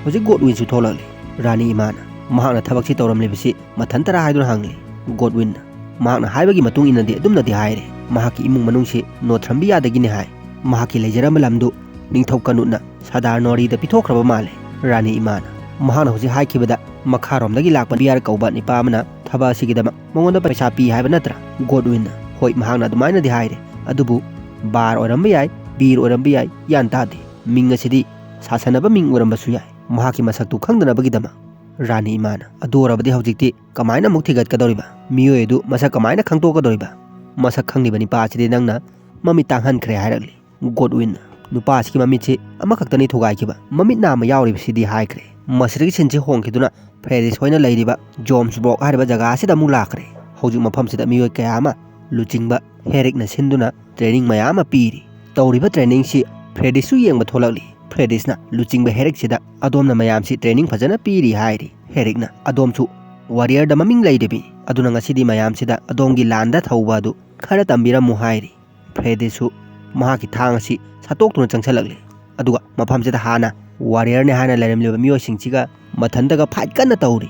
ꯍꯧꯖꯤꯛ ꯒꯣꯗꯋꯤꯟꯁꯨ ꯊꯣꯛꯂꯛꯂꯤ꯫ ꯔꯥꯅꯤ ꯏꯃꯥꯅ ꯃꯍꯥꯛꯅ ꯊꯕꯛꯁꯤ ꯇꯧꯔꯝꯂꯤꯕꯁꯤ ꯃꯊꯟꯇꯔꯥ ꯍꯥꯏꯗꯨꯅ ꯍꯪꯂꯤ꯫ ꯒꯣꯗꯋꯤꯟꯅ, ꯃꯍꯥꯛꯅ ꯍꯥꯏꯕꯒꯤ ꯃꯇꯨꯡ ꯏꯟꯅꯗꯤ ꯑꯗꯨꯝꯅꯗꯤ ꯍꯥꯏꯔꯦ꯫ ꯃꯍꯥꯛꯀꯤ ꯏꯃꯨꯡ ꯃꯅꯨꯡꯁꯤ ꯅꯣꯊ꯭ꯔꯝꯕꯤꯌꯥꯗꯒꯤꯅꯤ ꯍꯥꯏ꯫ ꯃꯍꯥꯛꯀꯤ ꯂꯩꯖꯔꯝꯕ ꯂꯝꯗꯨ ꯅꯤꯡꯊꯧ ꯀꯥꯅꯨꯠꯅ ꯁꯥꯗꯥꯔ ꯅꯣꯔꯤꯗ ꯄꯤꯊꯣꯛꯈ꯭ꯔꯕ ꯃꯥꯜꯂꯦ꯫ ꯔꯥꯅꯤ ꯏꯃꯥꯅ, ꯃꯍꯥꯛꯅ ꯍꯧꯖꯤꯛ ꯍꯥꯏꯈꯤꯕꯗ ꯃꯈꯥꯔꯣꯝꯗꯒꯤ ꯂꯥꯛꯄ ꯕꯤꯌꯥꯔ ꯀꯧꯕ ꯅꯤꯄꯥ ꯑꯃꯅ ꯊꯕꯛ ꯑꯁꯤꯒꯤꯗꯃꯛ ꯃꯉꯣꯟꯗ ꯄꯩꯁꯥ ꯄꯤ ꯍꯥꯏꯕ ꯅꯠꯇ꯭ꯔꯥ? ꯒꯣꯗꯋꯤꯟꯅ, ꯍꯣꯏ, ꯃꯍꯥꯛꯅ ꯑꯗꯨꯃꯥꯏꯅꯗꯤ ꯍꯥꯏꯔꯦ, ꯑꯗꯨꯕꯨ ꯕꯥꯔ ꯑꯣꯏꯔꯝꯕ ꯌꯥꯏ, ꯕꯤꯔ ꯑꯣꯏꯔꯝꯕ ꯌꯥꯏ, ꯒ꯭ꯌꯥꯟ ꯇꯥꯗꯦ꯫ ꯃꯤꯡ ꯑꯁꯤꯗꯤ ꯁꯥꯁꯟꯅꯕ ꯃꯤꯡ ꯑꯣꯏꯔꯝꯕꯁꯨ ꯌꯥꯏ꯫ ꯃꯍꯥꯛꯀꯤ ꯃꯁꯛꯇꯨ ꯈꯪꯗꯅꯕꯒꯤꯗꯃꯛ꯫ ꯔꯥꯅꯤ ꯏꯃꯥꯅ, ꯑꯗꯨ ꯑꯣꯏꯔꯕꯗꯤ ꯍꯧꯖꯤꯛꯇꯤ ꯀꯃꯥꯏꯅ ꯑꯃꯨꯛ ꯊꯤꯒꯠꯀꯗꯧꯔꯤꯕ? ꯃꯤꯑꯣꯏ ꯑꯗꯨ ꯃꯁꯛ ꯀꯃꯥꯏꯅ ꯈꯪꯗꯣꯛꯀꯗꯧꯔꯤꯕ? ꯃꯁꯛ ꯈꯪꯂꯤꯕ ꯅꯤꯄꯥ ꯑꯁꯤꯗꯤ ꯅꯪꯅ ꯃꯃꯤꯠ ꯇꯥꯡꯍꯟꯈ꯭ꯔꯦ ꯍꯥꯏꯔꯛꯂꯤ꯫ ꯒꯣꯗꯋꯤꯟꯅ, ꯅꯨꯄꯥ ꯑꯁꯤꯒꯤ ꯃꯃꯤꯠꯁꯤ ꯑꯃꯈꯛꯇꯅꯤ ꯊꯨꯒꯥꯏꯈꯤꯕ, ꯃꯃꯤꯠ ꯅꯥꯝꯃ ꯌꯥꯎꯔꯤꯕꯁꯤꯗꯤ ꯍꯥꯏꯈ꯭ꯔꯦ꯫ ꯃꯁꯤꯗꯒꯤ ꯁꯤꯟꯁꯤ ꯍꯣꯡꯈꯤꯗꯨꯅ ꯐ꯭ꯔꯦꯗꯤꯁ ꯍꯣꯏꯅ ꯂꯩꯔꯤꯕ ꯖꯣꯝꯁꯕꯣꯔꯒ ꯍꯥꯏꯔꯤꯕ ꯖꯒꯥ ꯑꯁꯤꯗ ꯑꯃꯨꯛ ꯂꯥꯛꯈ꯭ꯔꯦ꯫ ꯍꯧꯖꯤꯛ ꯃꯐꯝꯁꯤꯗ ꯃꯤꯑꯣꯏ ꯀꯌꯥ ꯑꯃ ꯂꯨꯆꯤꯡꯕ ꯍꯦꯔꯤꯛꯅ ꯁꯤꯟꯗꯨꯅ ꯇ꯭ꯔꯦꯅꯤꯡ ꯃꯌꯥꯝ ꯑꯃ ꯄꯤꯔꯤ꯫ ꯇꯧꯔꯤꯕ ꯇ꯭ꯔꯦꯅꯤꯡꯁꯤ ꯐ꯭ꯔꯦꯗꯤꯁꯁꯨ ꯌꯦꯡꯕ ꯊꯣꯛꯂꯛꯂꯤ꯫ ꯐ꯭ꯔꯦꯗꯤꯁꯅ ꯂꯨꯆꯤꯡꯕ ꯍꯦꯔꯤꯛꯁꯤꯗ, "ꯑꯗꯣꯝꯅ ꯃꯌꯥꯝꯁꯤ ꯇ꯭ꯔꯦꯅꯤꯡ ꯐꯖꯅ ꯄꯤꯔꯤ" ꯍꯥꯏꯔꯤ꯫ ꯍꯦꯔꯤꯛꯅ, "ꯑꯗꯣꯝꯁꯨ ꯋꯥꯔꯤꯌꯔꯗ ꯃꯃꯤꯡ ꯂꯩꯔꯤꯕꯤ, ꯑꯗꯨꯅ ꯉꯁꯤꯗꯤ ꯃꯌꯥꯝꯁꯤꯗ ꯑꯗꯣꯝꯒꯤ ꯂꯥꯟꯗ ꯊꯧꯕ ꯑꯗꯨ ꯈꯔ ꯇꯝꯕꯤꯔꯝꯃꯨ" ꯍꯥꯏꯔꯤ꯫ ꯐ꯭ꯔꯦꯗꯤꯁꯁꯨ ꯃꯍꯥꯛꯀꯤ ꯊꯥꯡ ꯑꯁꯤ ꯁꯠꯇꯣꯛꯇꯨꯅ ꯆꯪꯁꯤꯜꯂꯛꯂꯤ꯫ ꯑꯗꯨꯒ ꯃꯐꯝꯁꯤꯗ ꯍꯥꯟꯅ ꯋꯥꯔꯤꯌꯔꯅꯦ ꯍꯥꯏꯅ ꯂꯩꯔꯝꯂꯤꯕ ꯃꯤꯑꯣꯏꯁꯤꯡꯁꯤꯒ ꯃꯊꯟꯇꯒ ꯐꯥꯏꯠ ꯀꯟꯅ ꯇꯧꯔꯤ꯫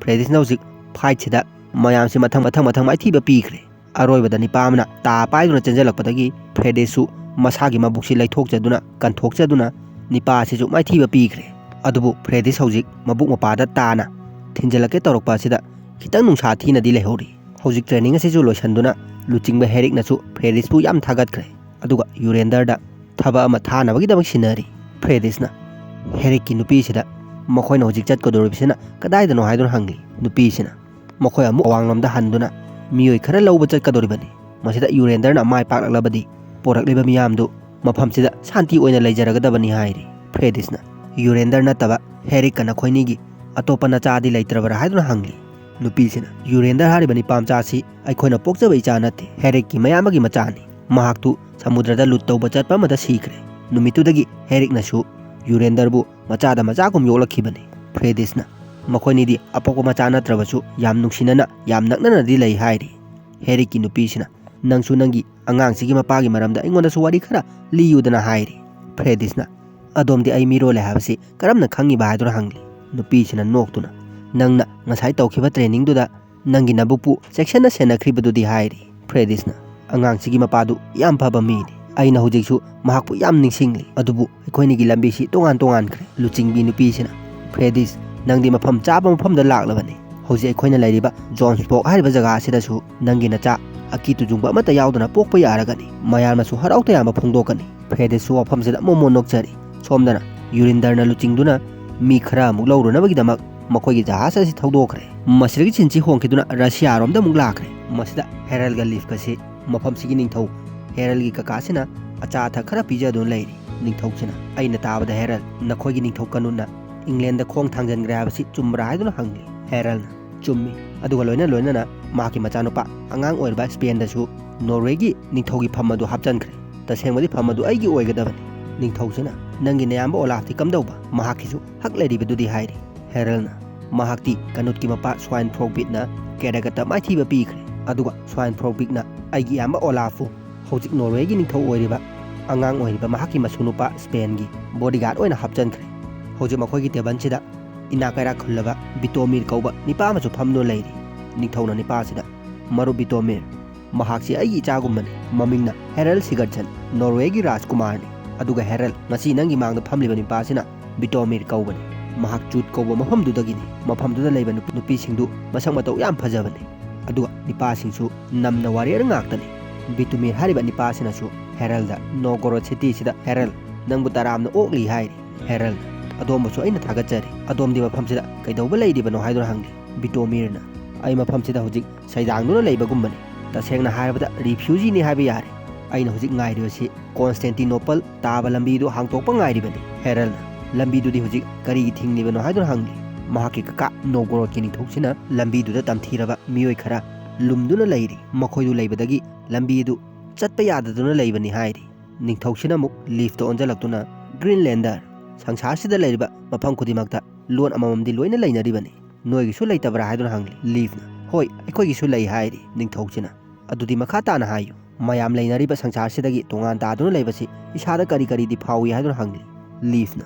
ꯐ꯭ꯔꯦꯗꯤꯁꯅ ꯍꯧꯖꯤꯛ ꯐꯥꯏꯠꯁꯤꯗ ꯃꯌꯥꯝꯁꯤ ꯃꯊꯪ ꯃꯊꯪ ꯃꯊꯪ ꯃꯥꯏꯊꯤꯕ ꯄꯤꯈ꯭ꯔꯦ꯫ ꯑꯔꯣꯏꯕꯗ ꯅꯤꯄꯥ ꯑꯃꯅ ꯇꯥ ꯄꯥꯏꯗꯨꯅ ꯆꯦꯟꯁꯤꯜꯂꯛꯄꯗꯒꯤ ꯐ꯭ꯔꯦꯗꯤꯁꯁꯨ ꯃꯁꯥꯒꯤ ꯃꯕꯨꯛꯁꯤ ꯂꯩꯊꯣꯛꯆꯗꯨꯅ, ꯀꯟꯊꯣꯛꯆꯗꯨꯅ ꯅꯤꯄꯥ ꯑꯁꯤꯁꯨ ꯃꯥꯏꯊꯤꯕ ꯄꯤꯈ꯭ꯔꯦ꯫ ꯑꯗꯨꯕꯨ ꯐ꯭ꯔꯦꯗꯤꯁ ꯍꯧꯖꯤꯛ ꯃꯕꯨꯛ ꯃꯄꯥꯗ ꯇꯥꯅ ꯊꯤꯟꯖꯤꯜꯂꯛꯀꯦ ꯇꯧꯔꯛꯄ ꯑꯁꯤꯗ ꯈꯤꯇꯪ ꯅꯨꯡꯁꯥ ꯊꯤꯅꯗꯤ ꯂꯩꯍꯧꯔꯤ꯫ ꯍꯧꯖꯤꯛ ꯇ꯭ꯔꯦꯅꯤꯡ ꯑꯁꯤꯁꯨ ꯂꯣꯏꯁꯤꯟꯗꯨꯅ ꯂꯨꯆꯤꯡꯕ ꯍꯦꯔꯤꯛꯅꯁꯨ ꯐ꯭ꯔꯦꯗꯤꯁꯄꯨ ꯌꯥꯝ ꯊꯥꯒꯠꯈ꯭ꯔꯦ꯫ ꯑꯗꯨꯒ ꯌꯨꯔꯦꯟꯗꯔꯗ ꯊꯕꯛ ꯑꯃ ꯊꯥꯅꯕꯒꯤꯗꯃꯛ ꯁꯤꯟꯅꯔꯤ꯫ ꯐ꯭ꯔꯦꯗꯤꯁꯅ ꯍꯦꯔꯤꯛꯀꯤ ꯅꯨꯄꯤꯁꯤꯗ ꯃꯈꯣꯏꯅ ꯍꯧꯖꯤꯛ ꯆꯠꯀꯗꯧꯔꯤꯕꯁꯤꯅ ꯀꯗꯥꯏꯗꯅꯣ ꯍꯥꯏꯗꯨꯅ ꯍꯪꯂꯤ꯫ ꯅꯨꯄꯤꯁꯤꯅ, "ꯃꯈꯣꯏ ꯑꯃꯨꯛ ꯑꯋꯥꯡꯂꯣꯝꯗ ꯍꯟꯗꯨꯅ ꯃꯤꯑꯣꯏ ꯈꯔ ꯂꯧꯕ ꯆꯠꯀꯗꯧꯔꯤꯕꯅꯤ꯫ ꯃꯁꯤꯗ ꯌꯨꯔꯦꯟꯗꯔꯅ ꯃꯥꯏ ꯄꯥꯛꯂꯛꯂꯕꯗꯤ ꯄꯣꯔꯛꯂꯤꯕ ꯃꯤꯌꯥꯝꯗꯨ ꯃꯐꯝꯁꯤꯗ ꯁꯥꯟꯇꯤ ꯑꯣꯏꯅ ꯂꯩꯖꯔꯒꯗꯕꯅꯤ" ꯍꯥꯏꯔꯤ꯫ ꯐ꯭ꯔꯦꯗꯤꯁꯅ, "ꯌꯨꯔꯦꯟꯗꯔ ꯅꯠꯇꯕ ꯍꯦꯔꯤꯛꯀ ꯅꯈꯣꯏꯅꯤꯒꯤ ꯑꯇꯣꯞꯄ ꯅꯆꯥꯗꯤ ꯂꯩꯇ꯭ꯔꯕꯔꯥ?" ꯍꯥꯏꯗꯨꯅ ꯍꯪꯂꯤ꯫ ꯅꯨꯄꯤꯁꯤꯅ, "ꯌꯨꯔꯦꯟꯗꯔ ꯍꯥꯏꯔꯤꯕ ꯅꯤꯄꯥ ꯃꯆꯥ ꯑꯁꯤ ꯑꯩꯈꯣꯏꯅ ꯄꯣꯛꯆꯕ ꯏꯆꯥ ꯅꯠꯇꯦ, ꯍꯦꯔꯤꯛꯀꯤ ꯃꯌꯥꯝꯕꯒꯤ ꯃꯆꯥꯅꯤ꯫ ꯃꯍꯥꯛꯇꯨ ꯁꯃꯨꯗ꯭ꯔꯗ ꯂꯨꯠ ꯇꯧꯕ ꯆꯠꯄ ꯑꯃꯗ ꯁꯤꯈ꯭ꯔꯦ꯫ ꯅꯨꯃꯤꯠꯇꯨꯗꯒꯤ ꯍꯦꯔꯤꯛꯅꯁꯨ ꯌꯨꯔꯦꯟꯗꯔꯕꯨ ꯃꯆꯥꯗ ꯃꯆꯥꯒꯨꯝ ꯌꯣꯛꯂꯛꯈꯤꯕꯅꯤ꯫" ꯐ꯭ꯔꯦꯗꯤꯁꯅ, "ꯃꯈꯣꯏꯅꯤꯗꯤ ꯑꯄꯣꯛꯄ ꯃꯆꯥ ꯅꯠꯇ꯭ꯔꯕꯁꯨ ꯌꯥꯝ ꯅꯨꯡꯁꯤꯅꯅ, ꯌꯥꯝ ꯅꯛꯅꯅꯗꯤ ꯂꯩ" ꯍꯥꯏꯔꯤ꯫ ꯍꯦꯔꯤꯛꯀꯤ ꯅꯨꯄꯤꯁꯤꯅ, "ꯅꯪꯁꯨ ꯅꯪꯒꯤ ꯑꯉꯥꯡꯁꯤꯒꯤ ꯃꯄꯥꯒꯤ ꯃꯔꯝꯗ ꯑꯩꯉꯣꯟꯗꯁꯨ ꯋꯥꯔꯤ ꯈꯔ ꯂꯤꯌꯨꯗꯅ" ꯍꯥꯏꯔꯤ꯫ ꯐ꯭ꯔꯦꯗꯤꯁꯅ, "ꯑꯗꯣꯝꯗꯤ ꯑꯩ ꯃꯤꯔꯣꯜꯂꯦ ꯍꯥꯏꯕꯁꯤ ꯀꯔꯝꯅ ꯈꯪꯉꯤꯕ?" ꯍꯥꯏꯗꯨꯅ ꯍꯪꯂꯤ꯫ ꯅꯨꯄꯤꯁꯤꯅ ꯅꯣꯛꯇꯨꯅ, "ꯅꯪꯅ ꯉꯁꯥꯏ ꯇꯧꯈꯤꯕ ꯇ꯭ꯔꯦꯅꯤꯡꯗꯨꯗ ꯅꯪꯒꯤ ꯅꯕꯨꯛꯄꯨ ꯆꯦꯛꯁꯤꯟꯅ ꯁꯦꯟꯅꯈ꯭ꯔꯤꯕꯗꯨꯗꯤ ꯍꯥꯏꯔꯤ꯫ ꯐ꯭ꯔꯦꯗꯤꯁꯅ, "ꯑꯉꯥꯡꯁꯤꯒꯤ ꯃꯄꯥꯗꯨ ꯌꯥꯝ ꯐꯕ ꯃꯤꯅꯤ꯫ ꯑꯩꯅ ꯍꯧꯖꯤꯛꯁꯨ ꯃꯍꯥꯛꯄꯨ ꯌꯥꯝ ꯅꯤꯡꯁꯤꯡꯂꯤ꯫ ꯑꯗꯨꯕꯨ ꯑꯩꯈꯣꯏꯅꯤꯒꯤ ꯂꯝꯕꯤꯁꯤ ꯇꯣꯉꯥꯟ ꯇꯣꯉꯥꯟꯈ꯭ꯔꯦ꯫" ꯂꯨꯆꯤꯡꯕꯤ ꯅꯨꯄꯤꯁꯤꯅ, "ꯐ꯭ꯔꯦꯗꯤꯁ, ꯅꯪꯗꯤ ꯃꯐꯝ ꯆꯥꯕ ꯃꯐꯝꯗ ꯂꯥꯛꯂꯕꯅꯤ꯫ ꯍꯧꯖꯤꯛ ꯑꯩꯈꯣꯏꯅ ꯂꯩꯔꯤꯕ ꯖꯣꯟꯁꯕꯣꯔꯒ ꯍꯥꯏꯔꯤꯕ ꯖꯒꯥ ꯑꯁꯤꯗꯁꯨ ꯅꯪꯒꯤ ꯅꯆꯥ ꯑꯀꯤ ꯇꯨꯖꯨꯡꯕ ꯑꯃꯠꯇ ꯌꯥꯎꯗꯅ ꯄꯣꯛꯄ ꯌꯥꯔꯒꯅꯤ꯫ ꯃꯌꯥꯝꯅꯁꯨ ꯍꯔꯥꯎ ꯇꯌꯥꯝꯕ ꯐꯣꯡꯗꯣꯛꯀꯅꯤ꯫" ꯐ꯭ꯔꯦꯗꯤꯁꯁꯨ ꯋꯥꯐꯝꯁꯤꯗ ꯃꯣꯃꯣꯟ ꯅꯣꯛꯆꯔꯤ꯫ ꯁꯣꯝꯗꯅ ꯌꯨꯔꯤꯟꯗꯔꯅ ꯂꯨꯆꯤꯡꯗꯨꯅ ꯃꯤ ꯈꯔ ꯑꯃꯨꯛ ꯂꯧꯔꯨꯅꯕꯒꯤꯗꯃꯛ ꯃꯈꯣꯏꯒꯤ ꯖꯍꯥꯖ ꯑꯁꯤ ꯊꯧꯗꯣꯛꯈ꯭ꯔꯦ꯫ ꯃꯁꯤꯗꯒꯤ ꯁꯤꯟꯁꯤ ꯍꯣꯡꯈꯤꯗꯨꯅ ꯔꯁꯤꯌꯥꯔꯣꯝꯗ ꯑꯃꯨꯛ ꯂꯥꯛꯈ꯭ꯔꯦ꯫ ꯃꯁꯤꯗ ꯍꯦꯔꯜꯒ ꯂꯤꯐꯀꯁꯤ ꯃꯐꯝꯁꯤꯒꯤ ꯅꯤꯡꯊꯧ ꯍꯦꯔꯜꯒꯤ ꯀꯀꯥꯁꯤꯅ ꯑꯆꯥ ꯑꯊꯛ ꯈꯔ ꯄꯤꯖꯗꯨꯅ ꯂꯩꯔꯤ꯫ ꯅꯤꯡꯊꯧꯁꯤꯅ, "ꯑꯩꯅ ꯇꯥꯕꯗ ꯍꯦꯔꯜ, ꯅꯈꯣꯏꯒꯤ ꯅꯤꯡꯊꯧ ꯀꯅꯨꯠꯅ ꯏꯪꯂꯦꯟꯗ ꯈꯣꯡ ꯊꯥꯡꯖꯟꯈ꯭ꯔꯦ ꯍꯥꯏꯕꯁꯤ ꯆꯨꯝꯕ꯭ꯔꯥ?" ꯍꯥꯏꯗꯨꯅ ꯍꯪꯂꯤ꯫ ꯍꯦꯔꯜꯅ, "ꯆꯨꯝꯃꯤ꯫ ꯑꯗꯨꯒ ꯂꯣꯏꯅ ꯂꯣꯏꯅꯅ ꯃꯍꯥꯛꯀꯤ ꯃꯆꯥꯅꯨꯄꯥ ꯑꯉꯥꯡ ꯑꯣꯏꯔꯤꯕ ꯁ꯭ꯄꯦꯟꯗꯁꯨ ꯅꯣꯔꯋꯦꯒꯤ ꯅꯤꯡꯊꯧꯒꯤ ꯐꯝ ꯑꯗꯨ ꯍꯥꯞꯆꯟꯈ꯭ꯔꯦ꯫ ꯇꯁꯦꯡꯕꯗꯤ ꯐꯝ ꯑꯗꯨ ꯑꯩꯒꯤ ꯑꯣꯏꯒꯗꯕꯅꯤ꯫" ꯅꯤꯡꯊꯧꯁꯤꯅ, "ꯅꯪꯒꯤ ꯅꯌꯥꯝꯕ ꯑꯣꯂꯥꯐꯇꯤ ꯀꯝꯗꯧꯕ? ꯃꯍꯥꯛꯀꯤꯁꯨ ꯍꯛ ꯂꯩꯔꯤꯕꯗꯨꯗꯤ?" ꯍꯥꯏꯔꯤ꯫ ꯍꯦꯔꯜꯅ, "ꯃꯍꯥꯛꯇꯤ ꯀꯅꯨꯠꯀꯤ ꯃꯄꯥ ꯁ꯭ꯋꯥꯏꯟ ꯐ꯭ꯔꯣꯛ ꯕꯤꯠꯅ ꯀꯦꯔꯦꯒꯠꯇ ꯃꯥꯏꯊꯤꯕ ꯄꯤꯈ꯭ꯔꯦ꯫ ꯑꯗꯨꯒ ꯁ꯭ꯋꯥꯏꯟ ꯐ꯭ꯔꯣꯛ ꯕꯤꯠꯅ ꯑꯩꯒꯤ ꯏꯌꯥꯝꯕ ꯑꯣꯂꯥꯐꯄꯨ ꯍꯧꯖꯤꯛ ꯅꯣꯔꯋꯦꯒꯤ ꯅꯤꯡꯊꯧ ꯑꯣꯏꯔꯤꯕ ꯑꯉꯥꯡ ꯑꯣꯏꯔꯤꯕ ꯃꯍꯥꯛꯀꯤ ꯃꯁꯨ ꯅꯨꯄꯥ ꯁ꯭ꯄꯦꯟꯒꯤ ꯕꯣꯗꯤꯒꯥꯔꯗ ꯑꯣꯏꯅ ꯍꯥꯞꯆꯟꯈ꯭ꯔꯦ꯫ ꯍꯧꯖꯤꯛ ꯃꯈꯣꯏꯒꯤ ꯇꯦꯕꯜꯁꯤꯗ ꯏꯅꯥꯛ ꯀꯩꯔꯥꯛ ꯈꯨꯜꯂꯕ ꯕꯤꯇꯣꯃꯤꯔ ꯀꯧꯕ ꯅꯤꯄꯥ ꯑꯃꯁꯨ ꯐꯝꯗꯨꯅ ꯂꯩꯔꯤ꯫" ꯅꯤꯡꯊꯧꯅ ꯅꯤꯄꯥꯁꯤꯗ, "ꯃꯔꯨꯞ ꯕꯤꯇꯣꯃꯤꯔ, ꯃꯍꯥꯛꯁꯤ ꯑꯩꯒꯤ ꯏꯆꯥꯒꯨꯝꯕꯅꯤ꯫ ꯃꯃꯤꯡꯅ ꯍꯦꯔꯜ ꯁꯤꯒꯔꯠꯁꯟ, ꯅꯣꯔꯋꯦꯒꯤ ꯔꯥꯖꯀꯨꯃꯥꯔꯅꯤ꯫ ꯑꯗꯨꯒ ꯍꯦꯔꯜ, ꯉꯁꯤ ꯅꯪꯒꯤ ꯃꯥꯡꯗ ꯐꯝꯂꯤꯕ ꯅꯤꯄꯥꯁꯤꯅ ꯕꯤꯇꯣꯃꯤꯔ ꯀꯧꯕꯅꯤ꯫ ꯃꯍꯥꯛ ꯖꯨꯠ ꯀꯧꯕ ꯃꯐꯝꯗꯨꯗꯒꯤꯅꯤ꯫ ꯃꯐꯝꯗꯨꯗ ꯂꯩꯕ ꯅꯨꯄꯤ, ꯅꯨꯄꯤꯁꯤꯡꯗꯨ ꯃꯁꯛ ꯃꯇꯧ ꯌꯥꯝ ꯐꯖꯕꯅꯤ꯫ ꯑꯗꯨꯒ ꯅꯤꯄꯥꯁꯤꯡꯁꯨ ꯅꯝꯅ ꯋꯥꯔꯤꯌꯔ ꯉꯥꯛꯇꯅꯤ꯫" ꯕꯤꯇꯣꯃꯤꯔ ꯍꯥꯏꯔꯤꯕ ꯅꯤꯄꯥꯁꯤꯅꯁꯨ ꯍꯦꯔꯜꯗ, "ꯅꯣꯒꯣꯔꯣꯗ ꯁꯤꯇꯤꯁꯤꯗ ꯍꯦꯔꯜ, ꯅꯪꯕꯨ ꯇꯔꯥꯝꯅ ꯑꯣꯛꯂꯤ" ꯍꯥꯏꯔꯤ꯫ ꯍꯦꯔꯜꯅ, "ꯑꯗꯣꯝꯕꯨꯁꯨ ꯑꯩꯅ ꯊꯥꯒꯠꯆꯔꯤ꯫ ꯑꯗꯣꯝꯗꯤ ꯃꯐꯝꯁꯤꯗ ꯀꯩꯗꯧꯕ ꯂꯩꯔꯤꯕꯅꯣ?" ꯍꯥꯏꯗꯨꯅ ꯍꯪꯂꯤ꯫ ꯕꯤꯇꯣꯃꯤꯔꯅ, "ꯑꯩ ꯃꯐꯝꯁꯤꯗ ꯍꯧꯖꯤꯛ ꯁꯩꯗꯥꯡꯗꯨꯅ ꯂꯩꯕꯒꯨꯝꯕꯅꯤ꯫ ꯇꯁꯦꯡꯅ ꯍꯥꯏꯔꯕꯗ ꯔꯤꯐ꯭ꯌꯨꯖꯤꯅꯤ ꯍꯥꯏꯕ ꯌꯥꯔꯦ꯫ ꯑꯩꯅ ꯍꯧꯖꯤꯛ ꯉꯥꯏꯔꯤꯕꯁꯤ ꯀꯣꯟꯁꯇꯦꯟꯇꯤꯅꯣꯄꯜ ꯇꯥꯕ ꯂꯝꯕꯤꯗꯨ ꯍꯥꯡꯇꯣꯛꯄ ꯉꯥꯏꯔꯤꯕꯅꯤ꯫" ꯍꯦꯔꯜꯅ, "ꯂꯝꯕꯤꯗꯨꯗꯤ ꯍꯧꯖꯤꯛ ꯀꯔꯤꯒꯤ ꯊꯤꯡꯂꯤꯕꯅꯣ?" ꯍꯥꯏꯗꯨꯅ ꯍꯪꯂꯤ꯫ ꯃꯍꯥꯛꯀꯤ ꯀꯀꯥ ꯅꯣꯒꯣꯔꯣꯗꯀꯤ ꯅꯤꯡꯊꯧꯁꯤꯅ ꯂꯝꯕꯤꯗꯨꯗ ꯇꯝꯊꯤꯔꯕ ꯃꯤꯑꯣꯏ ꯈꯔ ꯂꯨꯝꯗꯨꯅ ꯂꯩꯔꯤ꯫ ꯃꯈꯣꯏꯗꯨ ꯂꯩꯕꯗꯒꯤ ꯂꯝꯕꯤ ꯑꯗꯨ ꯆꯠꯄ ꯌꯥꯗꯗꯨꯅ ꯂꯩꯕꯅꯤ ꯍꯥꯏꯔꯤ꯫ ꯅꯤꯡꯊꯧꯁꯤꯅ ꯑꯃꯨꯛ ꯂꯤꯐꯇ ꯑꯣꯟꯁꯤꯜꯂꯛꯇꯨꯅ, "ꯒ꯭ꯔꯤꯟꯂꯦꯟꯗꯔ, ꯁꯪꯁꯥꯔꯁꯤꯗ ꯂꯩꯔꯤꯕ ꯃꯐꯝ ꯈꯨꯗꯤꯡꯃꯛꯇ ꯂꯣꯟ ꯑꯃꯃꯝꯗꯤ ꯂꯣꯏꯅ ꯂꯩꯅꯔꯤꯕꯅꯤ꯫ ꯅꯣꯏꯒꯤꯁꯨ ꯂꯩꯇꯕ꯭ꯔꯥ?" ꯍꯥꯏꯗꯨꯅ ꯍꯪꯂꯤ꯫ ꯂꯤꯐꯅ, "ꯍꯣꯏ, ꯑꯩꯈꯣꯏꯒꯤꯁꯨ ꯂꯩ" ꯍꯥꯏꯔꯤ꯫ ꯅꯤꯡꯊꯧꯁꯤꯅ, "ꯑꯗꯨꯗꯤ ꯃꯈꯥ ꯇꯥꯅ ꯍꯥꯏꯌꯨ꯫ ꯃꯌꯥꯝ ꯂꯩꯅꯔꯤꯕ ꯁꯪꯁꯥꯔꯁꯤꯗꯒꯤ ꯇꯣꯉꯥꯟ ꯇꯥꯗꯨꯅ ꯂꯩꯕꯁꯤ ꯏꯁꯥꯗ ꯀꯔꯤ ꯀꯔꯤꯗꯤ ꯐꯥꯎꯏ?" ꯍꯥꯏꯗꯨꯅ ꯍꯪꯂꯤ꯫ ꯂꯤꯐꯅ,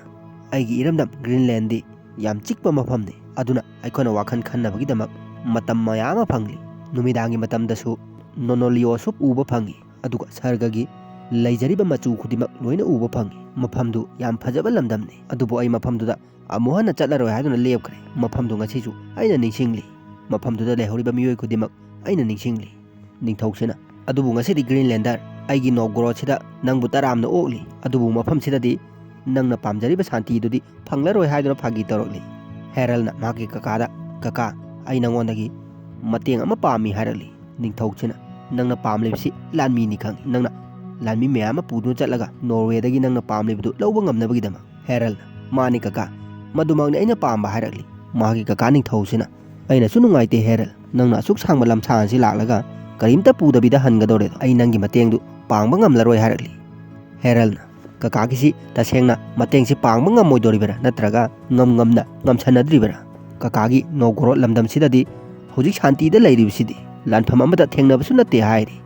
"ꯑꯩꯒꯤ ꯏꯔꯝꯗꯝ ꯒ꯭ꯔꯤꯟꯂꯦꯟꯗꯤ ꯌꯥꯝ ꯆꯤꯛꯄ ꯃꯐꯝꯅꯤ꯫ ꯑꯗꯨꯅ ꯑꯩꯈꯣꯏꯅ ꯋꯥꯈꯜ ꯈꯟꯅꯕꯒꯤꯗꯃꯛ ꯃꯇꯝ ꯃꯌꯥꯝ ꯑꯃ ꯐꯪꯂꯤ꯫ ꯅꯨꯃꯤꯗꯥꯡꯒꯤ ꯃꯇꯝꯗꯁꯨ ꯅꯣꯅꯣꯂꯤꯑꯣꯁꯨꯞ ꯎꯕ ꯐꯪꯏ, ꯑꯗꯨꯒ ꯁꯔꯒꯒꯤ ꯂꯩꯖꯔꯤꯕ ꯃꯆꯨ ꯈꯨꯗꯤꯡꯃꯛ ꯂꯣꯏꯅ ꯎꯕ ꯐꯪꯏ꯫ ꯃꯐꯝꯗꯨ ꯌꯥꯝ ꯐꯖꯕ ꯂꯝꯗꯝꯅꯤ, ꯑꯗꯨꯕꯨ ꯑꯩ ꯃꯐꯝꯗꯨꯗ ꯑꯃꯨꯛ ꯍꯟꯅ ꯆꯠꯂꯔꯣꯏ ꯍꯥꯏꯗꯨꯅ ꯂꯦꯞꯈ꯭ꯔꯦ꯫ ꯃꯐꯝꯗꯨ ꯉꯁꯤꯁꯨ ꯑꯩꯅ ꯅꯤꯡꯁꯤꯡꯂꯤ꯫ ꯃꯐꯝꯗꯨꯗ ꯂꯩꯍꯧꯔꯤꯕ ꯃꯤꯑꯣꯏ ꯈꯨꯗꯤꯡꯃꯛ ꯑꯩꯅ ꯅꯤꯡꯁꯤꯡꯂꯤ꯫ ꯅꯤꯡꯊꯧꯁꯤꯅ, "ꯑꯗꯨꯕꯨ ꯉꯁꯤꯗꯤ ꯒ꯭ꯔꯤꯟꯂꯦꯟꯗꯔ, ꯑꯩꯒꯤ ꯅꯣꯕꯒꯣꯔꯣꯗꯁꯤꯗ ꯅꯪꯕꯨ ꯇꯔꯥꯝꯅ ꯑꯣꯛꯂꯤ, ꯑꯗꯨꯕꯨ ꯃꯐꯝꯁꯤꯗꯗꯤ ꯅꯪꯅ ꯄꯥꯝꯖꯔꯤꯕ ꯁꯥꯟꯇꯤꯗꯨꯗꯤ ꯐꯪꯂꯔꯣꯏ" ꯍꯥꯏꯗꯨꯅ ꯐꯥꯒꯤ ꯇꯧꯔꯛꯂꯤ꯫ ꯍꯦꯔꯜꯅ ꯃꯍꯥꯛꯀꯤ ꯀꯀꯥꯗ, "ꯀꯀꯥ, ꯑꯩ ꯅꯉꯣꯟꯗꯒꯤ ꯃꯇꯦꯡ ꯑꯃ ꯄꯥꯝꯃꯤ" ꯍꯥꯏꯔꯛꯂꯤ꯫ ꯅꯤꯡꯊꯧꯁꯤꯅ, "ꯅꯪꯅ ꯄꯥꯝꯂꯤꯕꯁꯤ ꯂꯥꯟꯃꯤꯅꯤ ꯈꯪꯏ꯫ ꯅꯪꯅ ꯂꯥꯟꯃꯤ ꯃꯌꯥꯝ ꯑꯃ ꯄꯨꯗꯨꯅ ꯆꯠꯂꯒ ꯅꯣꯔꯋꯦꯗꯒꯤ ꯅꯪꯅ ꯄꯥꯝꯂꯤꯕꯗꯨ ꯂꯧꯕ ꯉꯝꯅꯕꯒꯤꯗꯃꯛ"꯫ ꯍꯦꯔꯜꯅ, "ꯃꯥꯅꯤ ꯀꯀꯥ, ꯃꯗꯨꯃꯛꯅꯤ ꯑꯩꯅ ꯄꯥꯝꯕ" ꯍꯥꯏꯔꯛꯂꯤ꯫ ꯃꯍꯥꯛꯀꯤ ꯀꯀꯥ ꯅꯤꯡꯊꯧꯁꯤꯅ, "ꯑꯩꯅꯁꯨ ꯅꯨꯡꯉꯥꯏꯇꯦ ꯍꯦꯔꯜ, ꯅꯪꯅ ꯑꯁꯨꯛ ꯁꯥꯡꯕ ꯂꯝꯁꯥꯡ ꯑꯁꯤ ꯂꯥꯛꯂꯒ ꯀꯔꯤꯝꯇ ꯄꯨꯗꯕꯤꯗ ꯍꯟꯒꯗꯧꯔꯦ꯫ ꯑꯩ ꯅꯪꯒꯤ ꯃꯇꯦꯡꯗꯨ ꯄꯥꯡꯕ ꯉꯝꯂꯔꯣꯏ" ꯍꯥꯏꯔꯛꯂꯤ꯫ ꯍꯦꯔꯜꯅ, "ꯀꯀꯥꯒꯤꯁꯤ ꯇꯁꯦꯡꯅ ꯃꯇꯦꯡꯁꯤ ꯄꯥꯡꯕ ꯉꯝꯃꯣꯏꯗꯧꯔꯤꯕꯔꯥ, ꯅꯠꯇ꯭ꯔꯒ ꯉꯝ ꯉꯝꯅ ꯉꯝꯁꯟꯅꯗ꯭ꯔꯤꯕꯔꯥ? ꯀꯀꯥꯒꯤ ꯅꯣꯒꯣꯔꯣꯠ ꯂꯝꯗꯝꯁꯤꯗꯗꯤ ꯍꯧꯖꯤꯛ ꯁꯥꯟꯇꯤꯗ ꯂꯩꯔꯤꯕꯁꯤꯗꯤ ꯂꯥꯟꯐꯝ ꯑꯃꯠꯇ ꯊꯦꯡꯅꯕꯁꯨ ꯅꯠꯇꯦ" ꯍꯥꯏꯔꯤ꯫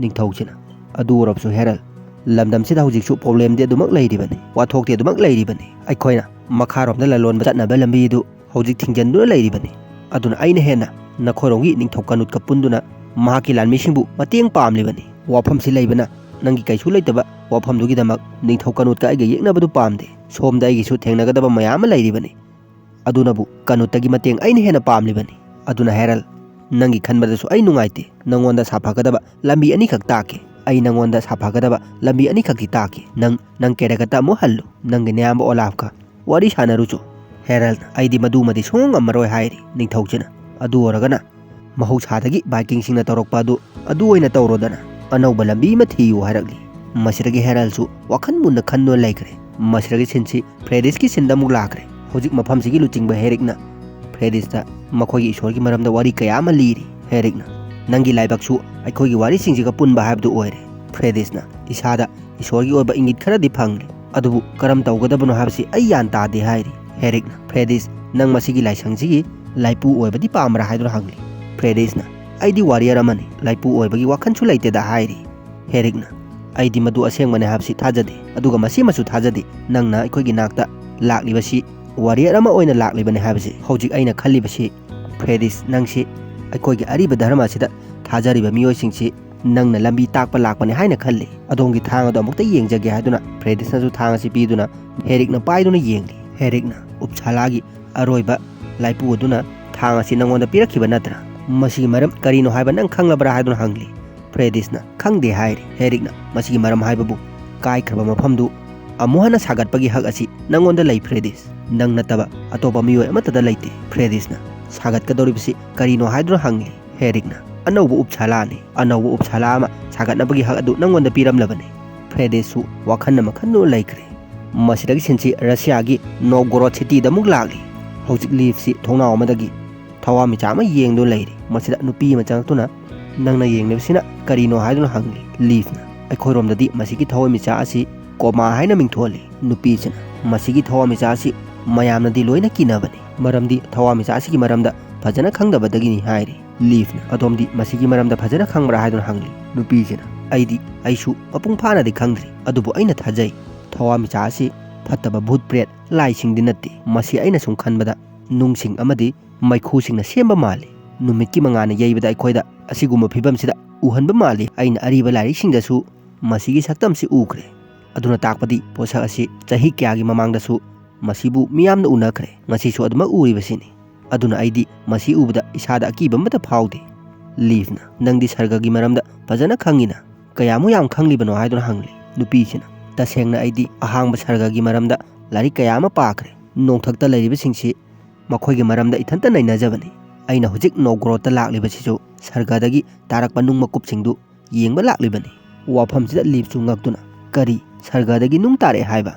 ꯅꯤꯡꯊꯧꯁꯤꯅ, "ꯑꯗꯨ ꯑꯣꯏꯔꯕꯁꯨ ꯍꯦꯔꯜ, ꯂꯝꯗꯝꯁꯤꯗ ꯍꯧꯖꯤꯛꯁꯨ ꯄ꯭ꯔꯣꯕ꯭ꯂꯦꯝꯗꯤ ꯑꯗꯨꯃꯛ ꯂꯩꯔꯤꯕꯅꯤ, ꯋꯥꯊꯣꯛꯇꯤ ꯑꯗꯨꯃꯛ ꯂꯩꯔꯤꯕꯅꯤ꯫ ꯑꯩꯈꯣꯏꯅ ꯃꯈꯥꯔꯣꯝꯗ ꯂꯂꯣꯟꯕ ꯆꯠꯅꯕ ꯂꯝꯕꯤꯗꯨ ꯍꯧꯖꯤꯛ ꯊꯤꯡꯖꯤꯟꯗꯨꯅ ꯂꯩꯔꯤꯕꯅꯤ꯫ ꯑꯗꯨꯅ ꯑꯩꯅ ꯍꯦꯟꯅ ꯅꯈꯣꯏꯔꯣꯝꯒꯤ ꯅꯤꯡꯊꯧ ꯀꯥꯅꯨꯠꯀ ꯄꯨꯟꯗꯨꯅ ꯃꯍꯥꯛꯀꯤ ꯂꯥꯟꯃꯤꯁꯤꯡꯕꯨ ꯃꯇꯦꯡ ꯄꯥꯝꯂꯤꯕꯅꯤ꯫ ꯋꯥꯐꯝꯁꯤ ꯂꯩꯕꯅ ꯅꯪꯒꯤ ꯀꯩꯁꯨ ꯂꯩꯇꯕ ꯋꯥꯐꯝꯗꯨꯒꯤꯗꯃꯛ ꯅꯤꯡꯊꯧ ꯀꯥꯅꯨꯠꯀ ꯑꯩꯒ ꯌꯦꯛꯅꯕꯗꯨ ꯄꯥꯝꯗꯦ꯫ ꯁꯣꯝꯗ ꯑꯩꯒꯤꯁꯨ ꯊꯦꯡꯅꯒꯗꯕ ꯃꯌꯥꯝ ꯑꯃ ꯂꯩꯔꯤꯕꯅꯤ꯫ ꯑꯗꯨꯅꯕꯨ ꯀꯥꯅꯨꯠꯇꯒꯤ ꯃꯇꯦꯡ ꯑꯩꯅ ꯍꯦꯟꯅ ꯄꯥꯝꯂꯤꯕꯅꯤ꯫ ꯑꯗꯨꯅ ꯍꯦꯔꯜ, ꯅꯪꯒꯤ ꯈꯟꯕꯗꯁꯨ ꯑꯩ ꯅꯨꯡꯉꯥꯏꯇꯦ꯫ ꯅꯪꯉꯣꯟꯗ ꯁꯥꯐꯒꯗꯕ ꯂꯝꯕꯤ ꯑꯅꯤꯈꯛ ꯇꯥꯛꯀꯦ꯫ ꯑꯩ ꯅꯪꯉꯣꯟꯗ ꯁꯥꯐꯒꯗꯕ ꯂꯝꯕꯤ ꯑꯅꯤꯈꯛꯇꯤ ꯇꯥꯛꯀꯦ꯫ ꯅꯪ, ꯅꯪ ꯀꯦꯔꯦꯀꯠꯇ ꯑꯃꯨꯛ ꯍꯜꯂꯨ꯫ ꯅꯪꯒꯤ ꯅꯌꯥꯝꯕ ꯑꯣꯂꯥꯐꯀ ꯋꯥꯔꯤ ꯁꯥꯟꯅꯔꯨꯆꯣ꯫" ꯍꯦꯔꯜꯅ, "ꯑꯩꯗꯤ ꯃꯗꯨꯃꯗꯤ ꯁꯨꯡꯉꯝ ꯉꯝꯃꯔꯣꯏ" ꯍꯥꯏꯔꯤ꯫ ꯅꯤꯡꯊꯧꯁꯤꯅ, "ꯑꯗꯨ ꯑꯣꯏꯔꯒꯅ ꯃꯍꯧꯁꯥꯗꯒꯤ ꯚꯥꯏꯀꯤꯡꯁꯤꯡꯅ ꯇꯧꯔꯛꯄ ꯑꯗꯨ, ꯑꯗꯨ ꯑꯣꯏꯅ ꯇꯧꯔꯣꯗꯅ꯫ ꯑꯅꯧꯕ ꯂꯝꯕꯤ ꯑꯃ ꯊꯤꯌꯨ" ꯍꯥꯏꯔꯛꯂꯤ꯫ ꯃꯁꯤꯗꯒꯤ ꯍꯦꯔꯜꯁꯨ ꯋꯥꯈꯜ ꯃꯨꯟꯅ ꯈꯟꯗꯨꯅ ꯂꯩꯈ꯭ꯔꯦ꯫ ꯃꯁꯤꯗꯒꯤ ꯁꯤꯟꯁꯤ ꯐ꯭ꯔꯦꯗꯤꯁꯀꯤ ꯁꯤꯟꯗ ꯑꯃꯨꯛ ꯂꯥꯛꯈ꯭ꯔꯦ꯫ ꯍꯧꯖꯤꯛ ꯃꯐꯝꯁꯤꯒꯤ ꯂꯨꯆꯤꯡꯕ ꯍꯦꯔꯤꯛꯅ ꯐ꯭ꯔꯦꯗꯤꯁꯇ ꯃꯈꯣꯏꯒꯤ ꯏꯁꯣꯔꯒꯤ ꯃꯔꯝꯗ ꯋꯥꯔꯤ ꯀꯌꯥ ꯑꯃ ꯂꯤꯔꯤ꯫ ꯍꯦꯔꯤꯛꯅ, "ꯅꯪꯒꯤ ꯂꯥꯏꯕꯛꯁꯨ ꯑꯩꯈꯣꯏꯒꯤ ꯋꯥꯔꯤꯁꯤꯡꯁꯤꯒ ꯄꯨꯟꯕ ꯍꯥꯏꯕꯗꯨ ꯑꯣꯏꯔꯦ꯫" ꯐ꯭ꯔꯦꯗꯤꯁꯅ, "ꯏꯁꯥꯗ ꯏꯁꯣꯔꯒꯤ ꯑꯣꯏꯕ ꯏꯪꯒꯤꯠ ꯈꯔꯗꯤ ꯐꯪꯂꯤ, ꯑꯗꯨꯕꯨ ꯀꯔꯝ ꯇꯧꯒꯗꯕꯅꯣ ꯍꯥꯏꯕꯁꯤ ꯑꯩ ꯒ꯭ꯌꯥꯟ ꯇꯥꯗꯦ" ꯍꯥꯏꯔꯤ꯫ ꯍꯦꯔꯤꯛꯅ, "ꯐ꯭ꯔꯦꯗꯤꯁ, ꯅꯪ ꯃꯁꯤꯒꯤ ꯂꯥꯏꯁꯪꯁꯤꯒꯤ ꯂꯥꯏꯄꯨ ꯑꯣꯏꯕꯗꯤ ꯄꯥꯝꯕ꯭ꯔꯥ?" ꯍꯥꯏꯗꯨꯅ ꯍꯪꯂꯤ꯫ ꯐ꯭ꯔꯦꯗꯤꯁꯅ, "ꯑꯩꯗꯤ ꯋꯥꯔꯤꯌꯔ ꯑꯃꯅꯤ, ꯂꯥꯏꯄꯨ ꯑꯣꯏꯕꯒꯤ ꯋꯥꯈꯜꯁꯨ ꯂꯩꯇꯦꯗ" ꯍꯥꯏꯔꯤ꯫ ꯍꯦꯔꯤꯛꯅ, "ꯑꯩꯗꯤ ꯃꯗꯨ ꯑꯁꯦꯡꯕꯅꯤ ꯍꯥꯏꯕꯁꯤ ꯊꯥꯖꯗꯦ, ꯑꯗꯨꯒ ꯃꯁꯤꯃꯁꯨ ꯊꯥꯖꯗꯦ, ꯅꯪꯅ ꯑꯩꯈꯣꯏꯒꯤ ꯅꯥꯛꯇ ꯂꯥꯛꯂꯤꯕꯁꯤ ꯋꯥꯔꯤꯌꯔ ꯑꯃ ꯑꯣꯏꯅ ꯂꯥꯛꯂꯤꯕꯅꯤ ꯍꯥꯏꯕꯁꯤ꯫ ꯍꯧꯖꯤꯛ ꯑꯩꯅ ꯈꯜꯂꯤꯕꯁꯤ "ꯐ꯭ꯔꯦꯗꯤꯁ, ꯅꯪꯁꯤ ꯑꯩꯈꯣꯏꯒꯤ ꯑꯔꯤꯕ ꯙꯔꯃ ꯑꯁꯤꯗ ꯊꯥꯖꯔꯤꯕ ꯃꯤꯑꯣꯏꯁꯤꯡꯁꯤ ꯅꯪꯅ ꯂꯝꯕꯤ ꯇꯥꯛꯄ ꯂꯥꯛꯄꯅꯤ ꯍꯥꯏꯅ ꯈꯜꯂꯤ꯫ ꯑꯗꯣꯝꯒꯤ ꯊꯥꯡ ꯑꯗꯨ ꯑꯃꯨꯛꯇ ꯌꯦꯡꯖꯒꯦ" ꯍꯥꯏꯗꯨꯅ ꯐ꯭ꯔꯦꯗꯤꯁꯅꯁꯨ ꯊꯥꯡ ꯑꯁꯤ ꯄꯤꯗꯨꯅ ꯍꯦꯔꯤꯛꯅ ꯄꯥꯏꯗꯨꯅ ꯌꯦꯡꯂꯤ꯫ ꯍꯦꯔꯤꯛꯅ, "ꯎꯞꯁꯥꯂꯥꯒꯤ ꯑꯔꯣꯏꯕ ꯂꯥꯏꯄꯨ ꯑꯗꯨꯅ ꯊꯥꯡ ꯑꯁꯤ ꯅꯪꯉꯣꯟꯗ ꯄꯤꯔꯛꯈꯤꯕ ꯅꯠꯇ꯭ꯔꯥ? ꯃꯁꯤꯒꯤ ꯃꯔꯝ ꯀꯔꯤꯅꯣ ꯍꯥꯏꯕ ꯅꯪ ꯈꯪꯂꯕ꯭ꯔꯥ?" ꯍꯥꯏꯗꯨꯅ ꯍꯪꯂꯤ꯫ ꯐ꯭ꯔꯦꯗꯤꯁꯅ, "ꯈꯪꯗꯦ" ꯍꯥꯏꯔꯤ꯫ ꯍꯦꯔꯤꯛꯅ, "ꯃꯁꯤꯒꯤ ꯃꯔꯝ ꯍꯥꯏꯕꯕꯨ ꯀꯥꯏꯈ꯭ꯔꯕ ꯃꯐꯝꯗꯨ ꯑꯃꯨꯛ ꯍꯟꯅ ꯁꯥꯒꯠꯄꯒꯤ ꯍꯛ ꯑꯁꯤ ꯅꯪꯉꯣꯟꯗ ꯂꯩ, ꯐ꯭ꯔꯦꯗꯤꯁ꯫ ꯅꯪ ꯅꯠꯇꯕ ꯑꯇꯣꯞꯄ ꯃꯤꯑꯣꯏ ꯑꯃꯠꯇꯗ ꯂꯩꯇꯦ꯫" ꯐ꯭ꯔꯦꯗꯤꯁꯅ, "ꯁꯥꯒꯠꯀꯗꯧꯔꯤꯕꯁꯤ ꯀꯔꯤꯅꯣ?" ꯍꯥꯏꯗꯨꯅ ꯍꯪꯂꯤ꯫ ꯍꯦꯔꯤꯛꯅ, "ꯑꯅꯧꯕ ꯎꯞꯁꯥꯂꯥꯅꯤ꯫ ꯑꯅꯧꯕ ꯎꯞꯁꯥꯂꯥ ꯑꯃ ꯁꯥꯒꯠꯅꯕꯒꯤ ꯍꯛ ꯑꯗꯨ ꯅꯪꯉꯣꯟꯗ ꯄꯤꯔꯝꯂꯕꯅꯤ꯫" ꯐ꯭ꯔꯦꯗꯤꯁꯁꯨ ꯋꯥꯈꯜ ꯑꯃ ꯈꯟꯗꯨꯅ ꯂꯩꯈ꯭ꯔꯦ꯫ ꯃꯁꯤꯗꯒꯤ ꯁꯤꯟꯁꯤ ꯔꯁꯤꯌꯥꯒꯤ ꯅꯣꯚꯒꯣꯔꯣꯗ ꯁꯤꯇꯤꯗ ꯑꯃꯨꯛ ꯂꯥꯛꯂꯤ꯫ ꯍꯧꯖꯤꯛ ꯂꯤꯐꯁꯤ ꯊꯣꯡꯅꯥꯎ ꯑꯃꯗꯒꯤ ꯊꯋꯥꯟꯃꯤꯆꯥꯛ ꯑꯃ ꯌꯦꯡꯗꯨꯅ ꯂꯩꯔꯤ꯫ ꯃꯁꯤꯗ ꯅꯨꯄꯤ ꯑꯃ ꯆꯪꯂꯛꯇꯨꯅ, "ꯅꯪꯅ ꯌꯦꯡꯂꯤꯕꯁꯤꯅ ꯀꯔꯤꯅꯣ?" ꯍꯥꯏꯗꯨꯅ ꯍꯪꯂꯤ꯫ ꯂꯤꯐꯅ, "ꯑꯩꯈꯣꯏꯔꯣꯝꯗꯗꯤ ꯃꯁꯤꯒꯤ ꯊꯋꯥꯟꯃꯤꯆꯥꯛ ꯑꯁꯤ ꯀꯣꯃꯥ ꯍꯥꯏꯅ ꯃꯤꯡꯊꯣꯜꯂꯤ꯫" ꯅꯨꯄꯤꯁꯤꯅ, "ꯃꯁꯤꯒꯤ ꯊꯋꯥꯟꯃꯤꯆꯥꯛ ꯑꯁꯤ ꯃꯌꯥꯝꯅꯗꯤ ꯂꯣꯏꯅ ꯀꯤꯅꯕꯅꯤ, ꯃꯔꯝꯗꯤ ꯊꯋꯥꯟꯃꯤꯆꯥꯛ ꯑꯁꯤꯒꯤ ꯃꯔꯝꯗ ꯐꯖꯅ ꯈꯪꯗꯕꯗꯒꯤꯅꯤ" ꯍꯥꯏꯔꯤ꯫ ꯂꯤꯐꯅ, "ꯑꯗꯣꯝꯗꯤ ꯃꯁꯤꯒꯤ ꯃꯔꯝꯗ ꯐꯖꯅ ꯈꯪꯕ꯭ꯔꯥ?" ꯍꯥꯏꯗꯨꯅ ꯍꯪꯂꯤ꯫ ꯅꯨꯄꯤꯁꯤꯅ, "ꯑꯩꯗꯤ, ꯑꯩꯁꯨ ꯃꯄꯨꯡ ꯐꯥꯅꯗꯤ ꯈꯪꯗ꯭ꯔꯤ, ꯑꯗꯨꯕꯨ ꯑꯩꯅ ꯊꯥꯖꯩ, ꯊꯋꯥꯟꯃꯤꯆꯥꯛ ꯑꯁꯤ ꯐꯠꯇꯕ ꯚꯨꯠ ꯄ꯭ꯔꯦꯠ ꯂꯥꯏꯁꯤꯡꯗꯤ ꯅꯠꯇꯦ꯫ ꯃꯁꯤ ꯑꯩꯅ ꯁꯨꯝ ꯈꯟꯕꯗ ꯅꯨꯡꯁꯤꯡ ꯑꯃꯗꯤ ꯃꯩꯈꯨꯁꯤꯡꯅ ꯁꯦꯝꯕ ꯃꯥꯜꯂꯤ꯫ ꯅꯨꯃꯤꯠꯀꯤ ꯃꯉꯥꯜꯅ ꯌꯩꯕꯗ ꯑꯩꯈꯣꯏꯗ ꯑꯁꯤꯒꯨꯝꯕ ꯐꯤꯕꯝꯁꯤꯗ ꯎꯍꯟꯕ ꯃꯥꯜꯂꯤ꯫ ꯑꯩꯅ ꯑꯔꯤꯕ ꯂꯥꯏꯔꯤꯛꯁꯤꯡꯗꯁꯨ ꯃꯁꯤꯒꯤ ꯁꯛꯇꯝꯁꯤ ꯎꯈ꯭ꯔꯦ꯫ ꯑꯗꯨꯅ ꯇꯥꯛꯄꯗꯤ ꯄꯣꯠꯁꯛ ꯑꯁꯤ ꯆꯍꯤ ꯀꯌꯥꯒꯤ ꯃꯃꯥꯡꯗꯁꯨ ꯃꯁꯤꯕꯨ ꯃꯤꯌꯥꯝꯅ ꯎꯅꯈ꯭ꯔꯦ꯫ ꯉꯁꯤꯁꯨ ꯑꯗꯨꯃꯛ ꯎꯔꯤꯕꯁꯤꯅꯤ꯫ ꯑꯗꯨꯅ ꯑꯩꯗꯤ ꯃꯁꯤ ꯎꯕꯗ ꯏꯁꯥꯗ ꯑꯀꯤꯕ ꯑꯃꯠꯇ ꯐꯥꯎꯗꯦ꯫" ꯂꯤꯐꯅ, "ꯅꯪꯗꯤ ꯁꯔꯒꯒꯤ ꯃꯔꯝꯗ ꯐꯖꯅ ꯈꯪꯉꯤꯅ, ꯀꯌꯥꯃꯨꯛ ꯌꯥꯝ ꯈꯪꯂꯤꯕꯅꯣ?" ꯍꯥꯏꯗꯨꯅ ꯍꯪꯂꯤ꯫ ꯅꯨꯄꯤꯁꯤꯅ, "ꯇꯁꯦꯡꯅ ꯑꯩꯗꯤ ꯑꯍꯥꯡꯕ ꯁꯔꯒꯒꯤ ꯃꯔꯝꯗ ꯂꯥꯏꯔꯤꯛ ꯀꯌꯥ ꯑꯃ ꯄꯥꯈ꯭ꯔꯦ꯫ ꯅꯣꯡꯊꯛꯇ ꯂꯩꯔꯤꯕꯁꯤꯡꯁꯤ ꯃꯈꯣꯏꯒꯤ ꯃꯔꯝꯗ ꯏꯊꯟꯇ ꯅꯩꯅꯖꯕꯅꯤ꯫ ꯑꯩꯅ ꯍꯧꯖꯤꯛ ꯅꯣꯚꯒꯣꯔꯣꯗꯇ ꯂꯥꯛꯂꯤꯕꯁꯤꯁꯨ ꯁꯔꯒꯗꯒꯤ ꯇꯥꯔꯛꯄ ꯅꯨꯡ ꯃꯀꯨꯞꯁꯤꯡꯗꯨ ꯌꯦꯡꯕ ꯂꯥꯛꯂꯤꯕꯅꯤ꯫" ꯋꯥꯐꯝꯁꯤꯗ ꯂꯤꯐꯁꯨ ꯉꯛꯇꯨꯅ, "ꯀꯔꯤ? ꯁꯔꯒꯗꯒꯤ ꯅꯨꯡ ꯇꯥꯔꯛꯑꯦ ꯍꯥꯏꯕ?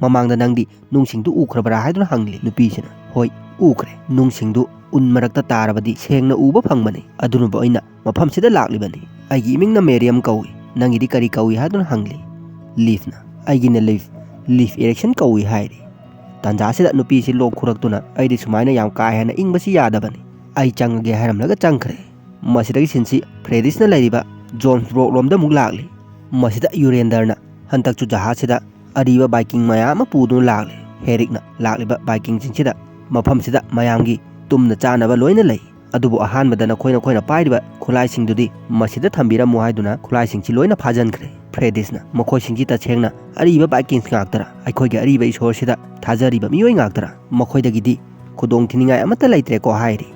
ꯃꯃꯥꯡꯗ ꯅꯪꯗꯤ ꯅꯨꯡꯁꯤꯡꯗꯨ ꯎꯈ꯭ꯔꯕ꯭ꯔꯥ?" ꯍꯥꯏꯗꯨꯅ ꯍꯪꯂꯤ꯫ ꯅꯨꯄꯤꯁꯤꯅ, "ꯍꯣꯏ, ꯎꯈ꯭ꯔꯦ꯫ ꯅꯨꯡꯁꯤꯡꯗꯨ ꯎꯟ ꯃꯔꯛꯇ ꯇꯥꯔꯕꯗꯤ ꯁꯦꯡꯅ ꯎꯕ ꯐꯪꯕꯅꯤ꯫ ꯑꯗꯨꯅꯕꯨ ꯑꯩꯅ ꯃꯐꯝꯁꯤꯗ ꯂꯥꯛꯂꯤꯕꯅꯤ꯫ ꯑꯩꯒꯤ ꯏꯃꯤꯡꯅ ꯃꯦꯔꯤꯌꯝ ꯀꯧꯏ꯫ ꯅꯪꯒꯤꯗꯤ ꯀꯔꯤ ꯀꯧꯏ?" ꯍꯥꯏꯗꯨꯅ ꯍꯪꯂꯤ꯫ ꯂꯤꯐꯅ, "ꯑꯩꯒꯤꯅ ꯂꯤꯐ, ꯂꯤꯐ ꯏꯔꯦꯛꯁꯟ ꯀꯧꯏ" ꯍꯥꯏꯔꯤ꯫ ꯇꯥꯟꯖꯥꯁꯤꯗ ꯅꯨꯄꯤꯁꯤ ꯂꯣꯛ ꯈꯨꯔꯛꯇꯨꯅ, "ꯑꯩꯗꯤ ꯁꯨꯃꯥꯏꯅ ꯌꯥꯝ ꯀꯥ ꯍꯦꯟꯅ ꯏꯪꯕꯁꯤ ꯌꯥꯗꯕꯅꯤ꯫ ꯑꯩ ꯆꯪꯉꯒꯦ" ꯍꯥꯏꯔꯝꯂꯒ ꯆꯪꯈ꯭ꯔꯦ꯫ ꯃꯁꯤꯗꯒꯤ ꯁꯤꯟꯁꯤ ꯐ꯭ꯔꯦꯗꯤꯁꯅ ꯂꯩꯔꯤꯕ ꯖꯣꯟꯁꯕ꯭ꯔꯣꯛ ꯂꯣꯝꯗ ꯑꯃꯨꯛ ꯂꯥꯛꯂꯤ꯫ ꯃꯁꯤꯗ ꯌꯨꯔꯦꯟꯗꯔꯅ ꯍꯟꯗꯛꯁꯨ ꯖꯍꯥꯖꯁꯤꯗ ꯑꯔꯤꯕ ꯚꯥꯏꯀꯤꯡ ꯃꯌꯥꯝ ꯑꯃ ꯄꯨꯗꯨꯅ ꯂꯥꯛꯂꯤ꯫ ꯍꯦꯔꯤꯛꯅ ꯂꯥꯛꯂꯤꯕ ꯚꯥꯏꯀꯤꯡꯁꯤꯡꯁꯤꯗ ꯃꯐꯝꯁꯤꯗ ꯃꯌꯥꯝꯒꯤ ꯇꯨꯝꯅ ꯆꯥꯅꯕ ꯂꯣꯏꯅ ꯂꯩ꯫ ꯑꯗꯨꯕꯨ ꯑꯍꯥꯟꯕꯗ ꯅꯈꯣꯏ ꯅꯈꯣꯏꯅ ꯄꯥꯏꯔꯤꯕ ꯈꯨꯠꯂꯥꯏꯁꯤꯡꯗꯨꯗꯤ ꯃꯁꯤꯗ ꯊꯝꯕꯤꯔꯝꯃꯨ ꯍꯥꯏꯗꯨꯅ ꯈꯨꯠꯂꯥꯏꯁꯤꯡꯁꯤ ꯂꯣꯏꯅ ꯐꯥꯖꯤꯟꯈ꯭ꯔꯦ꯫ ꯐ꯭ꯔꯦꯗꯤꯁꯅ ꯃꯈꯣꯏꯁꯤꯡꯁꯤ ꯇꯁꯦꯡꯅ ꯑꯔꯤꯕ ꯕꯥꯏꯀꯤꯡꯁ ꯉꯥꯛꯇꯔꯥ? ꯑꯩꯈꯣꯏꯒꯤ ꯑꯔꯤꯕ ꯏꯁꯣꯔꯁꯤꯗ ꯊꯥꯖꯔꯤꯕ ꯃꯤꯑꯣꯏ ꯉꯥꯛꯇꯔꯥ? ꯃꯈꯣꯏꯗꯒꯤꯗꯤ ꯈꯨꯗꯣꯡ ꯊꯤꯅꯤꯡꯉꯥꯏ ꯑꯃꯠꯇ ꯂꯩꯇ꯭ꯔꯦꯀꯣ ꯍꯥꯏꯔꯤ꯫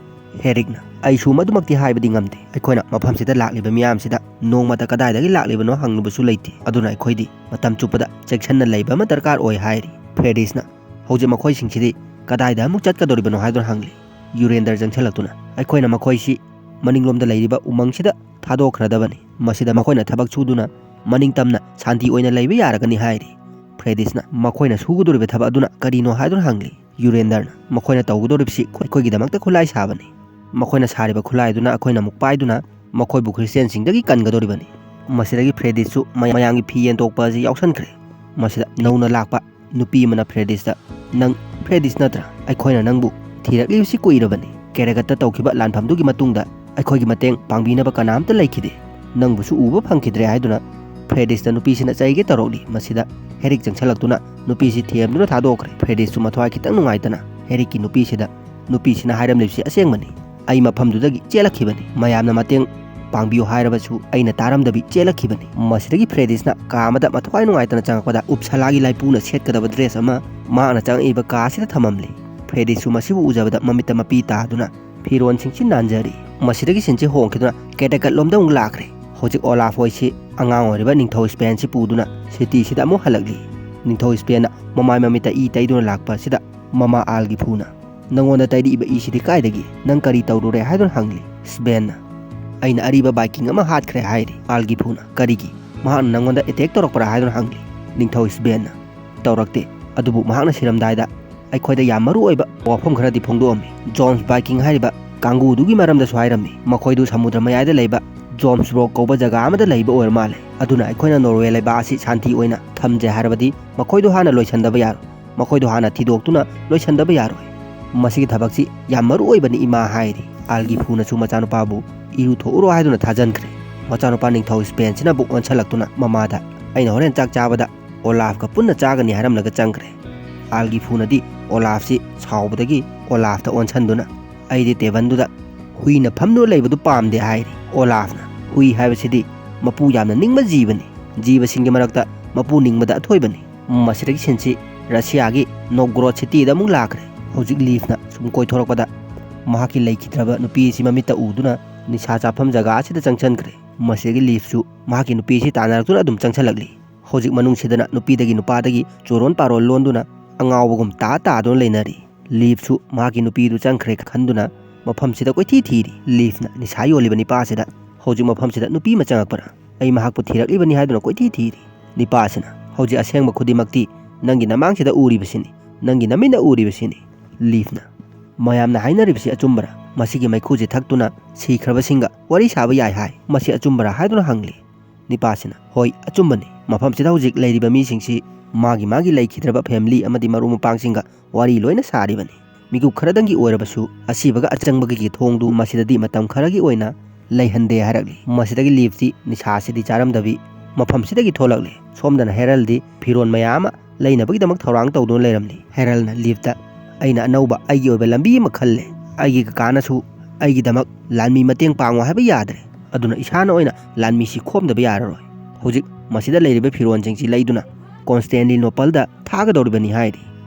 ꯍꯦꯔꯤꯛꯅ, ꯑꯩꯁꯨ ꯃꯗꯨꯃꯛꯇꯤ ꯍꯥꯏꯕꯗꯤ ꯉꯝꯗꯦ꯫ ꯑꯩꯈꯣꯏꯅ ꯃꯐꯝꯁꯤꯗ ꯂꯥꯛꯂꯤꯕ ꯃꯤꯌꯥꯝꯁꯤꯗ ꯅꯣꯡꯃꯇ ꯀꯗꯥꯏꯗꯒꯤ ꯂꯥꯛꯂꯤꯕꯅꯣ ꯍꯪꯂꯨꯕꯁꯨ ꯂꯩꯇꯦ꯫ ꯑꯗꯨꯅ ꯑꯩꯈꯣꯏꯗꯤ ꯃꯇꯝ ꯆꯨꯞꯄꯗ ꯆꯦꯛꯁꯤꯟꯅ ꯂꯩꯕ ꯑꯃ ꯗꯔꯀꯥꯔ ꯑꯣꯏ ꯍꯥꯏꯔꯤ꯫ ꯐ꯭ꯔꯦꯗꯤꯁꯅ, ꯍꯧꯖꯤꯛ ꯃꯈꯣꯏꯁꯤꯡꯁꯤꯗꯤ ꯀꯗꯥꯏꯗ ꯑꯃꯨꯛ ꯆꯠꯀꯗꯧꯔꯤꯕꯅꯣ ꯍꯥꯏꯗꯨꯅ ꯍꯪꯂꯤ꯫ ꯌꯨꯔꯦꯟꯗꯔ ꯆꯪꯁꯤꯜꯂꯛꯇꯨꯅ, ꯑꯩꯈꯣꯏꯅ ꯃꯈꯣꯏꯁꯤ ꯃꯅꯤꯡꯂꯣꯝꯗ ꯂꯩꯔꯤꯕ ꯎꯃꯪꯁꯤꯗ ꯊꯥꯗꯣꯛꯈ꯭ꯔꯗꯕꯅꯤ꯫ ꯃꯁꯤꯗ ꯃꯈꯣꯏꯅ ꯊꯕꯛ ꯁꯨꯗꯨꯅ ꯃꯅꯤꯡ ꯇꯝꯅ ꯁꯥꯟꯇꯤ ꯑꯣꯏꯅ ꯂꯩꯕ ꯌꯥꯔꯒꯅꯤ ꯍꯥꯏꯔꯤ꯫ ꯐ꯭ꯔꯦꯗꯤꯁꯅ ꯃꯈꯣꯏꯅ ꯁꯨꯒꯗꯧꯔꯤꯕ ꯊꯕꯛ ꯑꯗꯨꯅ ꯀꯔꯤꯅꯣ ꯍꯥꯏꯗꯨꯅ ꯍꯪꯂꯤ꯫ ꯌꯨꯔꯦꯟꯗꯔꯅ, ꯃꯈꯣꯏꯅ ꯇꯧꯒꯗꯧꯔꯤꯕꯁꯤ ꯑꯩꯈꯣꯏꯒꯤꯗꯃꯛꯇ ꯈꯨꯠꯂꯥꯏ ꯁꯥꯕꯅꯤ꯫ ꯃꯈꯣꯏꯅ ꯁꯥꯔꯤꯕ ꯈꯨꯠꯂꯥꯏ ꯑꯗꯨꯅ ꯑꯩꯈꯣꯏꯅ ꯑꯃꯨꯛ ꯄꯥꯏꯗꯨꯅ ꯃꯈꯣꯏꯕꯨ ꯈ꯭ꯔꯤꯁꯇꯤꯌꯥꯟꯁꯤꯡꯗꯒꯤ ꯀꯟꯒꯗꯧꯔꯤꯕꯅꯤ꯫ ꯃꯁꯤꯗꯒꯤ ꯐ꯭ꯔꯦꯗꯤꯁꯁꯨ ꯃꯌꯥꯝꯒꯤ ꯐꯤ ꯌꯦꯟꯊꯣꯛꯄ ꯑꯁꯤ ꯌꯥꯎꯁꯟꯈ꯭ꯔꯦ꯫ ꯃꯁꯤꯗ ꯅꯧꯅ ꯂꯥꯛꯄ ꯅꯨꯄꯤ ꯑꯃꯅ ꯐ꯭ꯔꯦꯗꯤꯁꯇ, "ꯅꯪ ꯐ꯭ꯔꯦꯗꯤꯁ ꯅꯠꯇ꯭ꯔꯥ? ꯑꯩꯈꯣꯏꯅ ꯅꯪꯕꯨ ꯊꯤꯔꯛꯂꯤꯕꯁꯤ ꯀꯨꯏꯔꯕꯅꯤ꯫ ꯀꯦꯔꯦꯒꯠꯇ ꯇꯧꯈꯤꯕ ꯂꯥꯟꯐꯝꯗꯨꯒꯤ ꯃꯇꯨꯡꯗ ꯑꯩꯈꯣꯏꯒꯤ ꯃꯇꯦꯡ ꯄꯥꯡꯕꯤꯅꯕ ꯀꯅꯥꯝꯇ ꯂꯩꯈꯤꯗꯦ꯫ ꯅꯪꯕꯨꯁꯨ ꯎꯕ ꯐꯪꯈꯤꯗ꯭ꯔꯦ" ꯍꯥꯏꯗꯨꯅ ꯐ꯭ꯔꯦꯗꯤꯁꯇ ꯅꯨꯄꯤꯁꯤꯅ ꯆꯩꯒꯦ ꯇꯧꯔꯛꯂꯤ꯫ ꯃꯁꯤꯗ ꯍꯦꯔꯤꯛ ꯆꯪꯁꯤꯜꯂꯛꯇꯨꯅ ꯅꯨꯄꯤꯁꯤ ꯊꯦꯝꯗꯨꯅ ꯊꯥꯗꯣꯛꯈ꯭ꯔꯦ꯫ ꯐ꯭ꯔꯦꯗꯤꯁꯁꯨ ꯃꯊ꯭ꯋꯥꯏ ꯈꯤꯇꯪ ꯅꯨꯡꯉꯥꯏꯇꯅ ꯍꯦꯔꯤꯛꯀꯤ ꯅꯨꯄꯤꯁꯤꯗ, "ꯅꯨꯄꯤꯁꯤꯅ ꯍꯥꯏꯔꯝꯂꯤꯕꯁꯤ ꯑꯁꯦꯡꯕꯅꯤ꯫ ꯑꯩ ꯃꯐꯝꯗꯨꯗꯒꯤ ꯆꯦꯜꯂꯛꯈꯤꯕꯅꯤ꯫ ꯃꯌꯥꯝꯅ ꯃꯇꯦꯡ ꯄꯥꯡꯕꯤꯌꯨ ꯍꯥꯏꯔꯕꯁꯨ ꯑꯩꯅ ꯇꯥꯔꯝꯗꯕꯤ ꯆꯦꯜꯂꯛꯈꯤꯕꯅꯤ"꯫ ꯃꯁꯤꯗꯒꯤ ꯐ꯭ꯔꯦꯗꯤꯁꯅ ꯀꯥ ꯑꯃꯗ ꯃꯊ꯭ꯋꯥꯏ ꯅꯨꯡꯉꯥꯏꯇꯅ ꯆꯪꯉꯛꯄꯗ ꯎꯞꯁꯥꯂꯥꯒꯤ ꯂꯥꯏꯄꯨꯅ ꯁꯦꯠꯀꯗꯕ ꯗ꯭ꯔꯦꯁ ꯑꯃ ꯃꯍꯥꯛꯅ ꯆꯪꯉꯛꯏꯕ ꯀꯥ ꯑꯁꯤꯗ ꯊꯝꯃꯝꯂꯤ꯫ ꯐ꯭ꯔꯦꯗꯤꯁꯁꯨ ꯃꯁꯤꯕꯨ ꯎꯖꯕꯗ ꯃꯃꯤꯠꯇ ꯃꯄꯤ ꯇꯥꯗꯨꯅ ꯐꯤꯔꯣꯟꯁꯤꯡꯁꯤ ꯅꯥꯟꯖꯔꯤ꯫ ꯃꯁꯤꯗꯒꯤ ꯁꯤꯟꯁꯤ ꯍꯣꯡꯈꯤꯗꯨꯅ ꯀꯦꯇꯦꯀꯠ ꯂꯣꯝꯗ ꯑꯃꯨꯛ ꯂꯥꯛꯈ꯭ꯔꯦ꯫ ꯍꯧꯖꯤꯛ ꯑꯣꯂꯥꯐ ꯍꯣꯏꯁꯤ ꯑꯉꯥꯡ ꯑꯣꯏꯔꯤꯕ ꯅꯤꯡꯊꯧ ꯁ꯭ꯄꯦꯟꯁꯤ ꯄꯨꯗꯨꯅ ꯁꯤꯇꯤꯁꯤꯗ ꯑꯃꯨꯛ ꯍꯜꯂꯛꯂꯤ꯫ ꯅꯤꯡꯊꯧ ꯁ꯭ꯄꯦꯟꯅ ꯃꯃꯥꯏ ꯃꯃꯤꯠꯇ ꯏ ꯇꯩꯗꯨꯅ ꯂꯥꯛꯄ ꯑꯁꯤꯗ ꯃꯃꯥ ꯑꯥꯜꯒꯤꯐꯨꯅ, "ꯅꯉꯣꯟꯗ ꯇꯩꯔꯛꯏꯕ ꯏꯁꯤꯗꯤ ꯀꯥꯏꯗꯒꯤ? ꯅꯪ ꯀꯔꯤ ꯇꯧꯔꯨꯔꯦ?" ꯍꯥꯏꯗꯨꯅ ꯍꯪꯂꯤ꯫ ꯁ꯭ꯕꯦꯟꯅ, "ꯑꯩꯅ ꯑꯔꯤꯕ ꯕꯥꯏꯀꯤꯡ ꯑꯃ ꯍꯥꯠꯈ꯭ꯔꯦ" ꯍꯥꯏꯔꯤ꯫ ꯑꯥꯜꯒꯤꯐꯨꯅ, "ꯀꯔꯤꯒꯤ? ꯃꯍꯥꯛꯅ ꯅꯪꯉꯣꯟꯗ ꯑꯦꯇꯦꯛ ꯇꯧꯔꯛꯄ꯭ꯔꯥ?" ꯍꯥꯏꯗꯨꯅ ꯍꯪꯂꯤ꯫ ꯅꯤꯡꯊꯧ ꯁ꯭ꯕꯦꯟꯅ, "ꯇꯧꯔꯛꯇꯦ, ꯑꯗꯨꯕꯨ ꯃꯍꯥꯛꯅ ꯁꯤꯔꯝꯗꯥꯏꯗ ꯑꯩꯈꯣꯏꯗ ꯌꯥꯝ ꯃꯔꯨ ꯑꯣꯏꯕ ꯋꯥꯐꯝ ꯈꯔꯗꯤ ꯐꯣꯡꯗꯣꯛꯑꯝꯃꯤ꯫ ꯖꯣꯟꯁ ꯕꯥꯏꯀꯤꯡ ꯍꯥꯏꯔꯤꯕ ꯀꯥꯡꯕꯨꯗꯨꯒꯤ ꯃꯔꯝꯗꯁꯨ ꯍꯥꯏꯔꯝꯃꯤ꯫ ꯃꯈꯣꯏꯗꯨ ꯁꯃꯨꯗ꯭ꯔ ꯃꯌꯥꯏꯗ ꯂꯩꯕ ꯖꯣꯟꯁꯕ꯭ꯔꯣꯛ ꯀꯧꯕ ꯖꯒꯥ ꯑꯃꯗ ꯂꯩꯕ ꯑꯣꯏꯔ ꯃꯥꯜꯂꯦ꯫ ꯑꯗꯨꯅ ꯑꯩꯈꯣꯏꯅ ꯅꯣꯔꯋꯦ ꯂꯩꯕꯥꯛ ꯑꯁꯤ ꯁꯥꯟꯇꯤ ꯑꯣꯏꯅ ꯊꯝꯖꯦ ꯍꯥꯏꯔꯕꯗꯤ ꯃꯈꯣꯏꯗꯨ ꯍꯥꯟꯅ ꯂꯣꯏꯁꯤꯟꯗꯕ ꯌꯥꯔꯣꯏ꯫ ꯃꯈꯣꯏꯗꯨ ꯍꯥꯟꯅ ꯊꯤꯗꯣꯛꯇꯨꯅ ꯂꯣꯏꯁꯤꯟꯗꯕ ꯌꯥꯔꯣꯏ꯫ ꯃꯁꯤꯒꯤ ꯊꯕꯛꯁꯤ ꯌꯥꯝ ꯃꯔꯨ ꯑꯣꯏꯕꯅꯤ, ꯏꯃꯥ" ꯍꯥꯏꯔꯤ꯫ ꯑꯥꯜꯒꯤꯐꯨꯅꯁꯨ ꯃꯆꯥꯅꯨꯄꯥꯕꯨ ꯏꯔꯨꯊꯣꯛꯎꯔꯣ ꯍꯥꯏꯗꯨꯅ ꯊꯥꯖꯟꯈ꯭ꯔꯦ꯫ ꯃꯆꯥꯅꯨꯄꯥ ꯅꯤꯡꯊꯧ ꯁ꯭ꯄꯦꯟꯁꯤꯅ ꯑꯃꯨꯛ ꯑꯣꯟꯁꯤꯜꯂꯛꯇꯨꯅ ꯃꯃꯥꯗ, "ꯑꯩꯅ ꯍꯣꯔꯦꯟ ꯆꯥꯛ ꯆꯥꯕꯗ ꯑꯣꯂꯥꯐꯀ ꯄꯨꯟꯅ ꯆꯥꯒꯅꯤ" ꯍꯥꯏꯔꯝꯂꯒ ꯆꯪꯈ꯭ꯔꯦ꯫ ꯑꯥꯜꯒꯤꯐꯨꯅꯗꯤ ꯑꯣꯂꯥꯐꯁꯤ ꯁꯥꯎꯕꯗꯒꯤ ꯑꯣꯂꯥꯐꯇ ꯑꯣꯟꯁꯤꯟꯗꯨꯅ, "ꯑꯩꯗꯤ ꯇꯦꯕꯜꯗꯨꯗ ꯍꯨꯏꯅ ꯐꯝꯗꯨꯅ ꯂꯩꯕꯗꯨ ꯄꯥꯝꯗꯦ" ꯍꯥꯏꯔꯤ꯫ ꯑꯣꯂꯥꯐꯅ, "ꯍꯨꯏ ꯍꯥꯏꯕꯁꯤꯗꯤ ꯃꯄꯨ ꯌꯥꯝꯅ ꯅꯤꯡꯕ ꯖꯤꯕꯅꯤ꯫ ꯖꯤꯕꯁꯤꯡꯒꯤ ꯃꯔꯛꯇ ꯃꯄꯨ ꯅꯤꯡꯕꯗ ꯑꯊꯣꯏꯕꯅꯤ꯫ ꯃꯁꯤꯗꯒꯤ ꯁꯤꯟꯁꯤ ꯔꯁꯤꯌꯥꯒꯤ ꯅꯣꯕꯒꯣꯔꯣꯗ ꯁꯤꯇꯤꯗ ꯑꯃꯨꯛ ꯂꯥꯛꯈ꯭ꯔꯦ꯫ ꯍꯧꯖꯤꯛ ꯂꯤꯐꯅ ꯁꯨꯝ ꯀꯣꯏꯊꯣꯔꯛꯄꯗ ꯃꯍꯥꯛꯀꯤ ꯂꯩꯈꯤꯗ꯭ꯔꯕ ꯅꯨꯄꯤ ꯑꯁꯤ ꯃꯃꯤꯠꯇ ꯎꯗꯨꯅ ꯅꯤꯁꯥ ꯆꯥꯐꯝ ꯖꯒꯥ ꯑꯁꯤꯗ ꯆꯪꯁꯤꯟꯈ꯭ꯔꯦ꯫ ꯃꯁꯤꯗꯒꯤ ꯂꯤꯐꯁꯨ ꯃꯍꯥꯛꯀꯤ ꯅꯨꯄꯤ ꯑꯁꯤ ꯇꯥꯟꯅꯔꯛꯇꯨꯅ ꯑꯗꯨꯝ ꯆꯪꯁꯤꯜꯂꯛꯂꯤ꯫ ꯍꯧꯖꯤꯛ ꯃꯅꯨꯡꯁꯤꯗꯅ ꯅꯨꯄꯤꯗꯒꯤ ꯅꯨꯄꯥꯗꯒꯤ ꯆꯨꯔꯣꯟ ꯄꯥꯔꯣꯟ ꯂꯣꯟꯗꯨꯅ ꯑꯉꯥꯎꯕꯒꯨꯝ ꯇꯥ ꯇꯥꯗꯨꯅ ꯂꯩꯅꯔꯤ꯫ ꯂꯤꯐꯁꯨ ꯃꯍꯥꯛꯀꯤ ꯅꯨꯄꯤꯗꯨ ꯆꯪꯈ꯭ꯔꯦ ꯈꯟꯗꯨꯅ ꯃꯐꯝꯁꯤꯗ ꯀꯣꯏꯊꯤ ꯊꯤꯔꯤ꯫ ꯂꯤꯐꯅ ꯅꯤꯁꯥ ꯌꯣꯜꯂꯤꯕ ꯅꯤꯄꯥ ꯑꯁꯤꯗ, "ꯍꯧꯖꯤꯛ ꯃꯐꯝꯁꯤꯗ ꯅꯨꯄꯤ ꯑꯃ ꯆꯪꯉꯛꯄ꯭ꯔꯥ? ꯑꯩ ꯃꯍꯥꯛꯄꯨ ꯊꯤꯔꯛꯂꯤꯕꯅꯤ" ꯍꯥꯏꯗꯨꯅ ꯀꯣꯏꯊꯤ ꯊꯤꯔꯤ꯫ ꯅꯤꯄꯥ ꯑꯁꯤꯅ, "ꯍꯧꯖꯤꯛ ꯑꯁꯦꯡꯕ ꯈꯨꯗꯤꯡꯃꯛꯇꯤ ꯅꯪꯒꯤ ꯅꯃꯥꯡꯁꯤꯗ ꯎꯔꯤꯕꯁꯤꯅꯤ, ꯅꯪꯒꯤ ꯅꯃꯤꯠꯅ ꯎꯔꯤꯕꯁꯤꯅꯤ꯫" ꯂꯤꯐꯅ, "ꯃꯌꯥꯝꯅ ꯍꯥꯏꯅꯔꯤꯕꯁꯤ ꯑꯆꯨꯝꯕꯔꯥ? ꯃꯁꯤꯒꯤ ꯃꯩꯈꯨꯁꯤ ꯊꯛꯇꯨꯅ ꯁꯤꯈ꯭ꯔꯕꯁꯤꯡꯒ ꯋꯥꯔꯤ ꯁꯥꯕ ꯌꯥꯏ ꯍꯥꯏ꯫ ꯃꯁꯤ ꯑꯆꯨꯝꯕꯔꯥ?" ꯍꯥꯏꯗꯨꯅ ꯍꯪꯂꯤ꯫ ꯅꯤꯄꯥꯁꯤꯅ, "ꯍꯣꯏ, ꯑꯆꯨꯝꯕꯅꯤ꯫ ꯃꯐꯝꯁꯤꯗ ꯍꯧꯖꯤꯛ ꯂꯩꯔꯤꯕ ꯃꯤꯁꯤꯡꯁꯤ ꯃꯥꯒꯤ ꯃꯥꯒꯤ ꯂꯩꯈꯤꯗ꯭ꯔꯕ ꯐꯦꯃꯤꯂꯤ ꯑꯃꯗꯤ ꯃꯔꯨꯞ ꯃꯄꯥꯡꯁꯤꯡꯒ ꯋꯥꯔꯤ ꯂꯣꯏꯅ ꯁꯥꯔꯤꯕꯅꯤ꯫ ꯃꯤꯀꯨꯞ ꯈꯔꯗꯪꯒꯤ ꯑꯣꯏꯔꯕꯁꯨ ꯑꯁꯤꯕꯒ ꯑꯆꯪꯕꯒꯤ ꯊꯣꯡꯗꯨ ꯃꯁꯤꯗꯗꯤ ꯃꯇꯝ ꯈꯔꯒꯤ ꯑꯣꯏꯅ ꯂꯩꯍꯟꯗꯦ" ꯍꯥꯏꯔꯛꯂꯤ꯫ ꯃꯁꯤꯗꯒꯤ ꯂꯤꯐꯇꯤ ꯅꯤꯁꯥꯁꯤꯗꯤ ꯆꯥꯔꯝꯗꯕꯤ ꯃꯐꯝꯁꯤꯗꯒꯤ ꯊꯣꯛꯂꯛꯂꯤ꯫ ꯁꯣꯝꯗꯅ ꯍꯦꯔꯜꯗꯤ ꯐꯤꯔꯣꯟ ꯃꯌꯥꯝ ꯑꯃ ꯂꯩꯅꯕꯒꯤꯗꯃꯛ ꯊꯧꯔꯥꯡ ꯇꯧꯗꯨꯅ ꯂꯩꯔꯝꯂꯤ꯫ ꯍꯦꯔꯜꯅ ꯂꯤꯐꯇ, "ꯑꯩꯅ ꯑꯅꯧꯕ ꯑꯩꯒꯤ ꯑꯣꯏꯕ ꯂꯝꯕꯤ ꯑꯃ ꯈꯜꯂꯦ꯫ ꯑꯩꯒꯤ ꯀꯀꯥꯅꯁꯨ ꯑꯩꯒꯤꯗꯃꯛ ꯂꯥꯟꯃꯤ ꯃꯇꯦꯡ ꯄꯥꯡꯉꯨ ꯍꯥꯏꯕ ꯌꯥꯗ꯭ꯔꯦ꯫ ꯑꯗꯨꯅ ꯏꯁꯥꯅ ꯑꯣꯏꯅ ꯂꯥꯟꯃꯤꯁꯤ ꯈꯣꯝꯗꯕ ꯌꯥꯔꯔꯣꯏ꯫ ꯍꯧꯖꯤꯛ ꯃꯁꯤꯗ ꯂꯩꯔꯤꯕ ꯐꯤꯔꯣꯟꯁꯤꯡꯁꯤ ꯂꯩꯗꯨꯅ ꯀꯣꯟꯁꯇꯦꯟꯇꯤꯅꯣꯄꯜꯗ ꯊꯥꯒꯗꯧꯔꯤꯕꯅꯤ" ꯍꯥꯏꯔꯤ꯫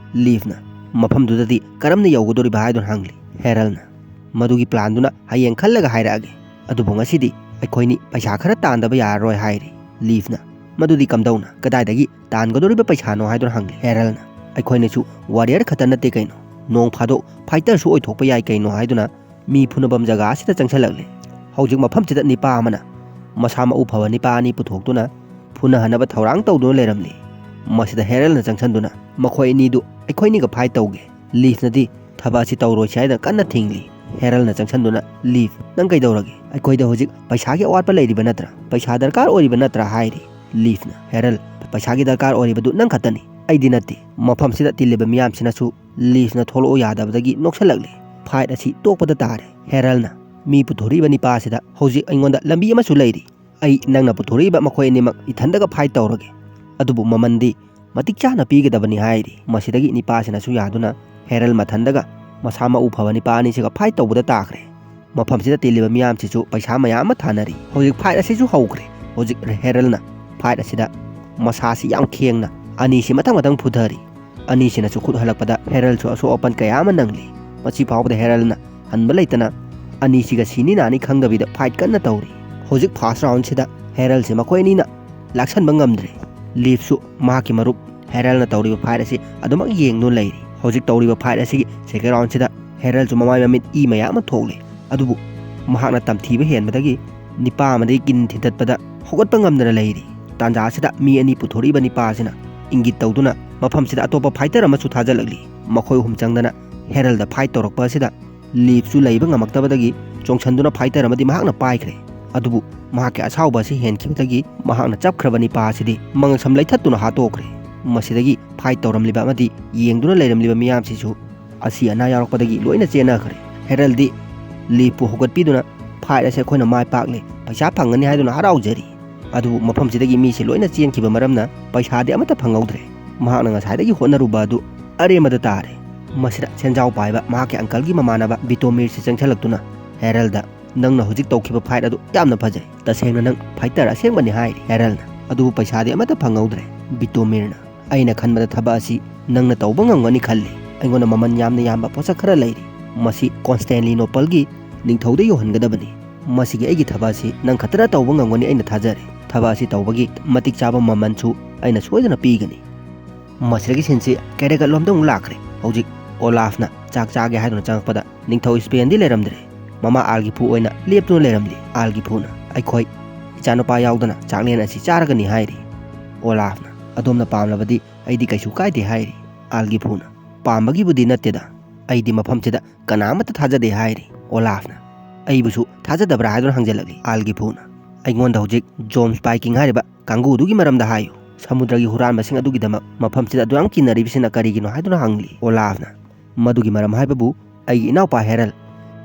ꯂꯤꯐꯅ, "ꯃꯐꯝꯗꯨꯗꯗꯤ ꯀꯔꯝꯅ ꯌꯧꯒꯗꯧꯔꯤꯕ?" ꯍꯥꯏꯗꯨꯅ ꯍꯪꯂꯤ꯫ ꯍꯦꯔꯜꯅ, "ꯃꯗꯨꯒꯤ ꯄ꯭ꯂꯥꯟꯗꯨꯅ ꯍꯌꯦꯡ ꯈꯜꯂꯒ ꯍꯥꯏꯔꯛꯑꯒꯦ꯫ ꯑꯗꯨꯕꯨ ꯉꯁꯤꯗꯤ ꯑꯩꯈꯣꯏꯅꯤ ꯄꯩꯁꯥ ꯈꯔ ꯇꯥꯟꯗꯕ ꯌꯥꯔꯔꯣꯏ" ꯍꯥꯏꯔꯤ꯫ ꯂꯤꯐꯅ, "ꯃꯗꯨꯗꯤ ꯀꯝꯗꯧꯅ? ꯀꯗꯥꯏꯗꯒꯤ ꯇꯥꯟꯒꯗꯧꯔꯤꯕ ꯄꯩꯁꯥꯅꯣ?" ꯍꯥꯏꯗꯨꯅ ꯍꯪꯂꯤ꯫ ꯍꯦꯔꯜꯅ, "ꯑꯩꯈꯣꯏꯅꯁꯨ ꯋꯥꯔꯤꯌꯔ ꯈꯛꯇ ꯅꯠꯇꯦ ꯀꯩꯅꯣ, ꯅꯣꯡ ꯐꯥꯗꯣꯛ ꯐꯥꯏꯇꯔꯁꯨ ꯑꯣꯏꯊꯣꯛꯄ ꯌꯥꯏ ꯀꯩꯅꯣ" ꯍꯥꯏꯗꯨꯅ ꯃꯤ ꯐꯨꯅꯐꯝ ꯖꯒꯥ ꯑꯁꯤꯗ ꯆꯪꯁꯤꯜꯂꯛꯂꯤ꯫ ꯍꯧꯖꯤꯛ ꯃꯐꯝꯁꯤꯗ ꯅꯤꯄꯥ ꯑꯃꯅ ꯃꯁꯥ ꯃꯎ ꯐꯕ ꯅꯤꯄꯥ ꯑꯅꯤ ꯄꯨꯊꯣꯛꯇꯨꯅ ꯐꯨꯅꯍꯟꯅꯕ ꯊꯧꯔꯥꯡ ꯇꯧꯗꯨꯅ ꯂꯩꯔꯝꯂꯤ꯫ ꯃꯁꯤꯗ ꯍꯦꯔꯜꯅ ꯆꯪꯁꯤꯟꯗꯨꯅ, "ꯃꯈꯣꯏ ꯑꯅꯤꯗꯨ ꯑꯩꯈꯣꯏꯅꯤꯒ ꯐꯥꯏꯠ ꯇꯧꯒꯦ꯫ ꯂꯤꯐꯅꯗꯤ ꯊꯕꯛ ꯑꯁꯤ ꯇꯧꯔꯣꯏꯁꯤ" ꯍꯥꯏꯅ ꯀꯟꯅ ꯊꯤꯡꯂꯤ꯫ ꯍꯦꯔꯜꯅ ꯆꯪꯁꯤꯟꯗꯨꯅ, "ꯂꯤꯐ, ꯅꯪ ꯀꯩꯗꯧꯔꯒꯦ? ꯑꯩꯈꯣꯏꯗ ꯍꯧꯖꯤꯛ ꯄꯩꯁꯥꯒꯤ ꯑꯋꯥꯠꯄ ꯂꯩꯔꯤꯕ ꯅꯠꯇ꯭ꯔꯥ? ꯄꯩꯁꯥ ꯗꯔꯀꯥꯔ ꯑꯣꯏꯔꯤꯕ ꯅꯠꯇ꯭ꯔꯥ?" ꯍꯥꯏꯔꯤ꯫ ꯂꯤꯐꯅ, "ꯍꯦꯔꯜ, ꯄꯩꯁꯥꯒꯤ ꯗꯔꯀꯥꯔ ꯑꯣꯏꯔꯤꯕꯗꯨ ꯅꯪ ꯈꯛꯇꯅꯤ, ꯑꯩꯗꯤ ꯅꯠꯇꯦ꯫" ꯃꯐꯝꯁꯤꯗ ꯇꯤꯜꯂꯤꯕ ꯃꯤꯌꯥꯝꯁꯤꯅꯁꯨ ꯂꯤꯐꯅ ꯊꯣꯛꯂꯛꯑꯣ ꯌꯥꯗꯕꯗꯒꯤ ꯅꯣꯛꯁꯜꯂꯛꯂꯤ꯫ ꯐꯥꯏꯠ ꯑꯁꯤ ꯇꯣꯛꯄꯗ ꯇꯥꯔꯦ꯫ ꯍꯦꯔꯜꯅ, "ꯃꯤ ꯄꯨꯊꯣꯔꯛꯏꯕ ꯅꯤꯄꯥ ꯑꯁꯤꯗ ꯍꯧꯖꯤꯛ ꯑꯩꯉꯣꯟꯗ ꯂꯝꯕꯤ ꯑꯃꯁꯨ ꯂꯩꯔꯤ꯫ ꯑꯩ ꯅꯪꯅ ꯄꯨꯊꯣꯔꯛꯏꯕ ꯃꯈꯣꯏ ꯑꯅꯤꯃꯛ ꯏꯊꯟꯗꯒ ꯐꯥꯏꯠ ꯇꯧꯔꯒꯦ꯫ ꯑꯗꯨꯕꯨ ꯃꯃꯜꯗꯤ ꯃꯇꯤꯛ ꯆꯥꯅ ꯄꯤꯒꯗꯕꯅꯤ" ꯍꯥꯏꯔꯤ꯫ ꯃꯁꯤꯗꯒꯤ ꯅꯤꯄꯥꯁꯤꯅꯁꯨ ꯌꯥꯗꯨꯅ ꯍꯦꯔꯜ ꯃꯊꯟꯗꯒ ꯃꯁꯥ ꯃꯎ ꯐꯕ ꯅꯤꯄꯥ ꯑꯅꯤꯁꯤꯒ ꯐꯥꯏꯠ ꯇꯧꯕꯗ ꯇꯥꯈ꯭ꯔꯦ꯫ ꯃꯐꯝꯁꯤꯗ ꯇꯤꯜꯂꯤꯕ ꯃꯤꯌꯥꯝꯁꯤꯁꯨ ꯄꯩꯁꯥ ꯃꯌꯥꯝ ꯑꯃ ꯊꯥꯅꯔꯤ꯫ ꯍꯧꯖꯤꯛ ꯐꯥꯏꯠ ꯑꯁꯤꯁꯨ ꯍꯧꯈ꯭ꯔꯦ꯫ ꯍꯧꯖꯤꯛ ꯍꯦꯔꯜꯅ ꯐꯥꯏꯠ ꯑꯁꯤꯗ ꯃꯁꯥꯁꯤ ꯌꯥꯝ ꯈꯦꯡꯅ ꯑꯅꯤꯁꯤ ꯃꯊꯪ ꯃꯊꯪ ꯐꯨꯊꯔꯤ꯫ ꯑꯅꯤꯁꯤꯅꯁꯨ ꯈꯨꯠ ꯍꯜꯂꯛꯄꯗ ꯍꯦꯔꯜꯁꯨ ꯑꯁꯣꯛ ꯑꯄꯟ ꯀꯌꯥ ꯑꯃ ꯅꯪꯂꯤ꯫ ꯃꯁꯤ ꯐꯥꯎꯕꯗ ꯍꯦꯔꯜꯅ ꯍꯟꯕ ꯂꯩꯇꯅ ꯑꯅꯤꯁꯤꯒ ꯁꯤꯅꯤ ꯅꯥꯅꯤ ꯈꯪꯗꯕꯤꯗ ꯐꯥꯏꯠ ꯀꯟꯅ ꯇꯧꯔꯤ꯫ ꯍꯧꯖꯤꯛ ꯐꯥꯔꯁ ꯔꯥꯎꯟꯁꯤꯗ ꯍꯦꯔꯜꯁꯦ ꯃꯈꯣꯏ ꯑꯅꯤꯅ ꯂꯥꯛꯁꯟꯕ ꯉꯝꯗ꯭ꯔꯦ꯫ ꯂꯤꯞꯁꯨ ꯃꯍꯥꯛꯀꯤ ꯃꯔꯨꯞ ꯍꯦꯔꯜꯅ ꯇꯧꯔꯤꯕ ꯐꯥꯏꯠ ꯑꯁꯤ ꯑꯗꯨꯃꯛ ꯌꯦꯡꯗꯨꯅ ꯂꯩꯔꯤ꯫ ꯍꯧꯖꯤꯛ ꯇꯧꯔꯤꯕ ꯐꯥꯏꯠ ꯑꯁꯤꯒꯤ ꯁꯦꯀꯦꯟ ꯔꯥꯎꯟꯁꯤꯗ ꯍꯦꯔꯜꯁꯨ ꯃꯃꯥꯏ ꯃꯃꯤꯠ ꯏ ꯃꯌꯥꯝ ꯑꯃ ꯊꯣꯛꯂꯦ꯫ ꯑꯗꯨꯕꯨ ꯃꯍꯥꯛꯅ ꯇꯝꯊꯤꯕ ꯍꯦꯟꯕꯗꯒꯤ ꯅꯤꯄꯥ ꯑꯃꯗꯒꯤ ꯀꯤꯟ ꯊꯤꯟꯗꯠꯄꯗ ꯍꯧꯒꯠꯄ ꯉꯝꯗꯅ ꯂꯩꯔꯤ꯫ ꯇꯥꯟꯖꯥ ꯑꯁꯤꯗ ꯃꯤ ꯑꯅꯤ ꯄꯨꯊꯣꯔꯛꯏꯕ ꯅꯤꯄꯥ ꯑꯁꯤꯅ ꯏꯪꯒꯤꯠ ꯇꯧꯗꯨꯅ ꯃꯐꯝꯁꯤꯗ ꯑꯇꯣꯞꯄ ꯐꯥꯏꯇꯔ ꯑꯃꯁꯨ ꯊꯥꯖꯤꯜꯂꯛꯂꯤ꯫ ꯃꯈꯣꯏ ꯑꯍꯨꯝ ꯆꯪꯗꯅ ꯍꯦꯔꯜꯗ ꯐꯥꯏꯠ ꯇꯧꯔꯛꯄ ꯑꯁꯤꯗ ꯂꯤꯞꯁꯨ ꯂꯩꯕ ꯉꯝꯃꯛꯇꯕꯗꯒꯤ ꯆꯣꯡꯁꯟꯗꯨꯅ ꯐꯥꯏꯇꯔ ꯑꯃꯗꯤ ꯃꯍꯥꯛꯅ ꯄꯥꯏꯈ꯭ꯔꯦ꯫ ꯑꯗꯨꯕꯨ ꯃꯍꯥꯛꯀꯤ ꯑꯁꯥꯎꯕ ꯑꯁꯤ ꯍꯦꯟꯈꯤꯕꯗꯒꯤ ꯃꯍꯥꯛꯅ ꯆꯞꯈ꯭ꯔꯕ ꯅꯤꯄꯥ ꯑꯁꯤꯗꯤ ꯃꯉꯛꯁꯝ ꯂꯩꯊꯠꯇꯨꯅ ꯍꯥꯠꯇꯣꯛꯈ꯭ꯔꯦ꯫ ꯃꯁꯤꯗꯒꯤ ꯐꯥꯏꯠ ꯇꯧꯔꯝꯂꯤꯕ ꯑꯃꯗꯤ ꯌꯦꯡꯗꯨꯅ ꯂꯩꯔꯝꯂꯤꯕ ꯃꯤꯌꯥꯝꯁꯤꯁꯨ ꯑꯁꯤ ꯑꯅꯥ ꯌꯥꯎꯔꯛꯄꯗꯒꯤ ꯂꯣꯏꯅ ꯆꯦꯟꯅꯈ꯭ꯔꯦ꯫ ꯍꯦꯔꯜꯗꯤ ꯂꯤꯞꯄꯨ ꯍꯧꯒꯠꯄꯤꯗꯨꯅ, "ꯐꯥꯏꯠ ꯑꯁꯤ ꯑꯩꯈꯣꯏꯅ ꯃꯥꯏ ꯄꯥꯛꯂꯦ, ꯄꯩꯁꯥ ꯐꯪꯒꯅꯤ" ꯍꯥꯏꯗꯨꯅ ꯍꯔꯥꯎꯖꯔꯤ꯫ ꯑꯗꯨꯕꯨ ꯃꯐꯝꯁꯤꯗꯒꯤ ꯃꯤꯁꯦ ꯂꯣꯏꯅ ꯆꯦꯟꯈꯤꯕ ꯃꯔꯝꯅ ꯄꯩꯁꯥꯗꯤ ꯑꯃꯠꯇ ꯐꯪꯍꯧꯗ꯭ꯔꯦ꯫ ꯃꯍꯥꯛꯅ ꯉꯁꯥꯏꯗꯒꯤ ꯍꯣꯠꯅꯔꯨꯕ ꯑꯗꯨ ꯑꯔꯦꯝꯕꯗ ꯇꯥꯔꯦ꯫ ꯃꯁꯤꯗ ꯁꯦꯟꯖꯥꯎ ꯄꯥꯏꯕ ꯃꯍꯥꯛꯀꯤ ꯑꯪꯀꯜꯒꯤ ꯃꯃꯥꯟꯅꯕ ꯕꯤꯇꯣꯃꯤꯔꯁꯤ ꯆꯪꯁꯤꯜꯂꯛꯇꯨꯅ ꯍꯦꯔꯜꯗ, "ꯅꯪꯅ ꯍꯧꯖꯤꯛ ꯇꯧꯈꯤꯕ ꯐꯥꯏꯠ ꯑꯗꯨ ꯌꯥꯝꯅ ꯐꯖꯩ꯫ ꯇꯁꯦꯡꯅ ꯅꯪ ꯐꯥꯏꯇꯔ ꯑꯁꯦꯡꯕꯅꯤ" ꯍꯥꯏꯔꯤ ꯍꯦꯔꯜꯅ꯫ ꯑꯗꯨꯕꯨ ꯄꯩꯁꯥꯗꯤ ꯑꯃꯠꯇ ꯐꯪꯍꯧꯗ꯭ꯔꯦ꯫ ꯕꯤꯇꯣꯃꯤꯔꯅ, "ꯑꯩꯅ ꯈꯟꯕꯗ ꯊꯕꯛ ꯑꯁꯤ ꯅꯪꯅ ꯇꯧꯕ ꯉꯝꯒꯅꯤ ꯈꯜꯂꯤ꯫ ꯑꯩꯉꯣꯟꯗ ꯃꯃꯜ ꯌꯥꯝꯅ ꯌꯥꯝꯕ ꯄꯣꯠꯁꯛ ꯈꯔ ꯂꯩꯔꯤ꯫ ꯃꯁꯤ ꯀꯣꯟꯁꯇꯦꯟꯂꯤꯅꯣꯄꯜꯒꯤ ꯅꯤꯡꯊꯧꯗ ꯌꯧꯍꯟꯒꯗꯕꯅꯤ꯫ ꯃꯁꯤꯒꯤ ꯑꯩꯒꯤ ꯊꯕꯛ ꯑꯁꯤ ꯅꯪ ꯈꯛꯇꯅ ꯇꯧꯕ ꯉꯝꯒꯅꯤ ꯑꯩꯅ ꯊꯥꯖꯔꯦ꯫ ꯊꯕꯛ ꯑꯁꯤ ꯇꯧꯕꯒꯤ ꯃꯇꯤꯛ ꯆꯥꯕ ꯃꯃꯜꯁꯨ ꯑꯩꯅ ꯁꯣꯏꯗꯅ ꯄꯤꯒꯅꯤ"꯫ ꯃꯁꯤꯗꯒꯤ ꯁꯤꯟꯁꯤ ꯀꯦꯔꯦꯒꯠ ꯂꯣꯝꯗ ꯑꯃꯨꯛ ꯂꯥꯛꯈ꯭ꯔꯦ꯫ ꯍꯧꯖꯤꯛ ꯑꯣꯂꯥꯐꯅ ꯆꯥꯛ ꯆꯥꯒꯦ ꯍꯥꯏꯗꯨꯅ ꯆꯪꯉꯛꯄꯗ ꯅꯤꯡꯊꯧ ꯏꯁꯄꯦꯟꯗꯤ ꯂꯩꯔꯝꯗ꯭ꯔꯦ꯫ ꯃꯃꯥ ꯑꯥꯜꯒꯤꯐꯨ ꯑꯣꯏꯅ ꯂꯦꯞꯇꯨꯅ ꯂꯩꯔꯝꯂꯤ꯫ ꯑꯥꯜꯒꯤꯐꯨꯅ, "ꯑꯩꯈꯣꯏ ꯏꯆꯥꯅꯨꯄꯥ ꯌꯥꯎꯗꯅ ꯆꯥꯛꯂꯦꯟ ꯑꯁꯤ ꯆꯥꯔꯒꯅꯤ" ꯍꯥꯏꯔꯤ꯫ ꯑꯣꯂꯥꯐꯅ, "ꯑꯗꯣꯝꯅ ꯄꯥꯝꯂꯕꯗꯤ ꯑꯩꯗꯤ ꯀꯩꯁꯨ ꯀꯥꯏꯗꯦ" ꯍꯥꯏꯔꯤ꯫ ꯑꯥꯜꯒꯤꯐꯨꯅ, "ꯄꯥꯝꯕꯒꯤꯕꯨꯗꯤ ꯅꯠꯇꯦꯗ, ꯑꯩꯗꯤ ꯃꯐꯝꯁꯤꯗ ꯀꯅꯥ ꯑꯃꯠꯇ ꯊꯥꯖꯗꯦ" ꯍꯥꯏꯔꯤ꯫ ꯑꯣꯂꯥꯐꯅ, "ꯑꯩꯕꯨꯁꯨ ꯊꯥꯖꯗꯕ꯭ꯔꯥ?" ꯍꯥꯏꯗꯨꯅ ꯍꯪꯖꯜꯂꯛꯂꯤ꯫ ꯑꯥꯜꯒꯤꯐꯨꯅ, "ꯑꯩꯉꯣꯟꯗ ꯍꯧꯖꯤꯛ ꯖꯣꯝꯁ ꯄꯥꯏꯀꯤꯡ ꯍꯥꯏꯔꯤꯕ ꯀꯥꯡꯕꯨꯗꯨꯒꯤ ꯃꯔꯝꯗ ꯍꯥꯏꯌꯨ꯫ ꯁꯃꯨꯗ꯭ꯔꯒꯤ ꯍꯨꯔꯥꯟꯕꯁꯤꯡ ꯑꯗꯨꯒꯤꯗꯃꯛ ꯃꯐꯝꯁꯤꯗ ꯑꯗꯨꯌꯥꯝ ꯀꯤꯅꯔꯤꯕꯁꯤꯅ ꯀꯔꯤꯒꯤꯅꯣ?" ꯍꯥꯏꯗꯨꯅ ꯍꯪꯂꯤ꯫ ꯑꯣꯂꯥꯐꯅ, "ꯃꯗꯨꯒꯤ ꯃꯔꯝ ꯍꯥꯏꯕꯕꯨ ꯑꯩꯒꯤ ꯏꯅꯥꯎꯄꯥ ꯍꯦꯔꯜ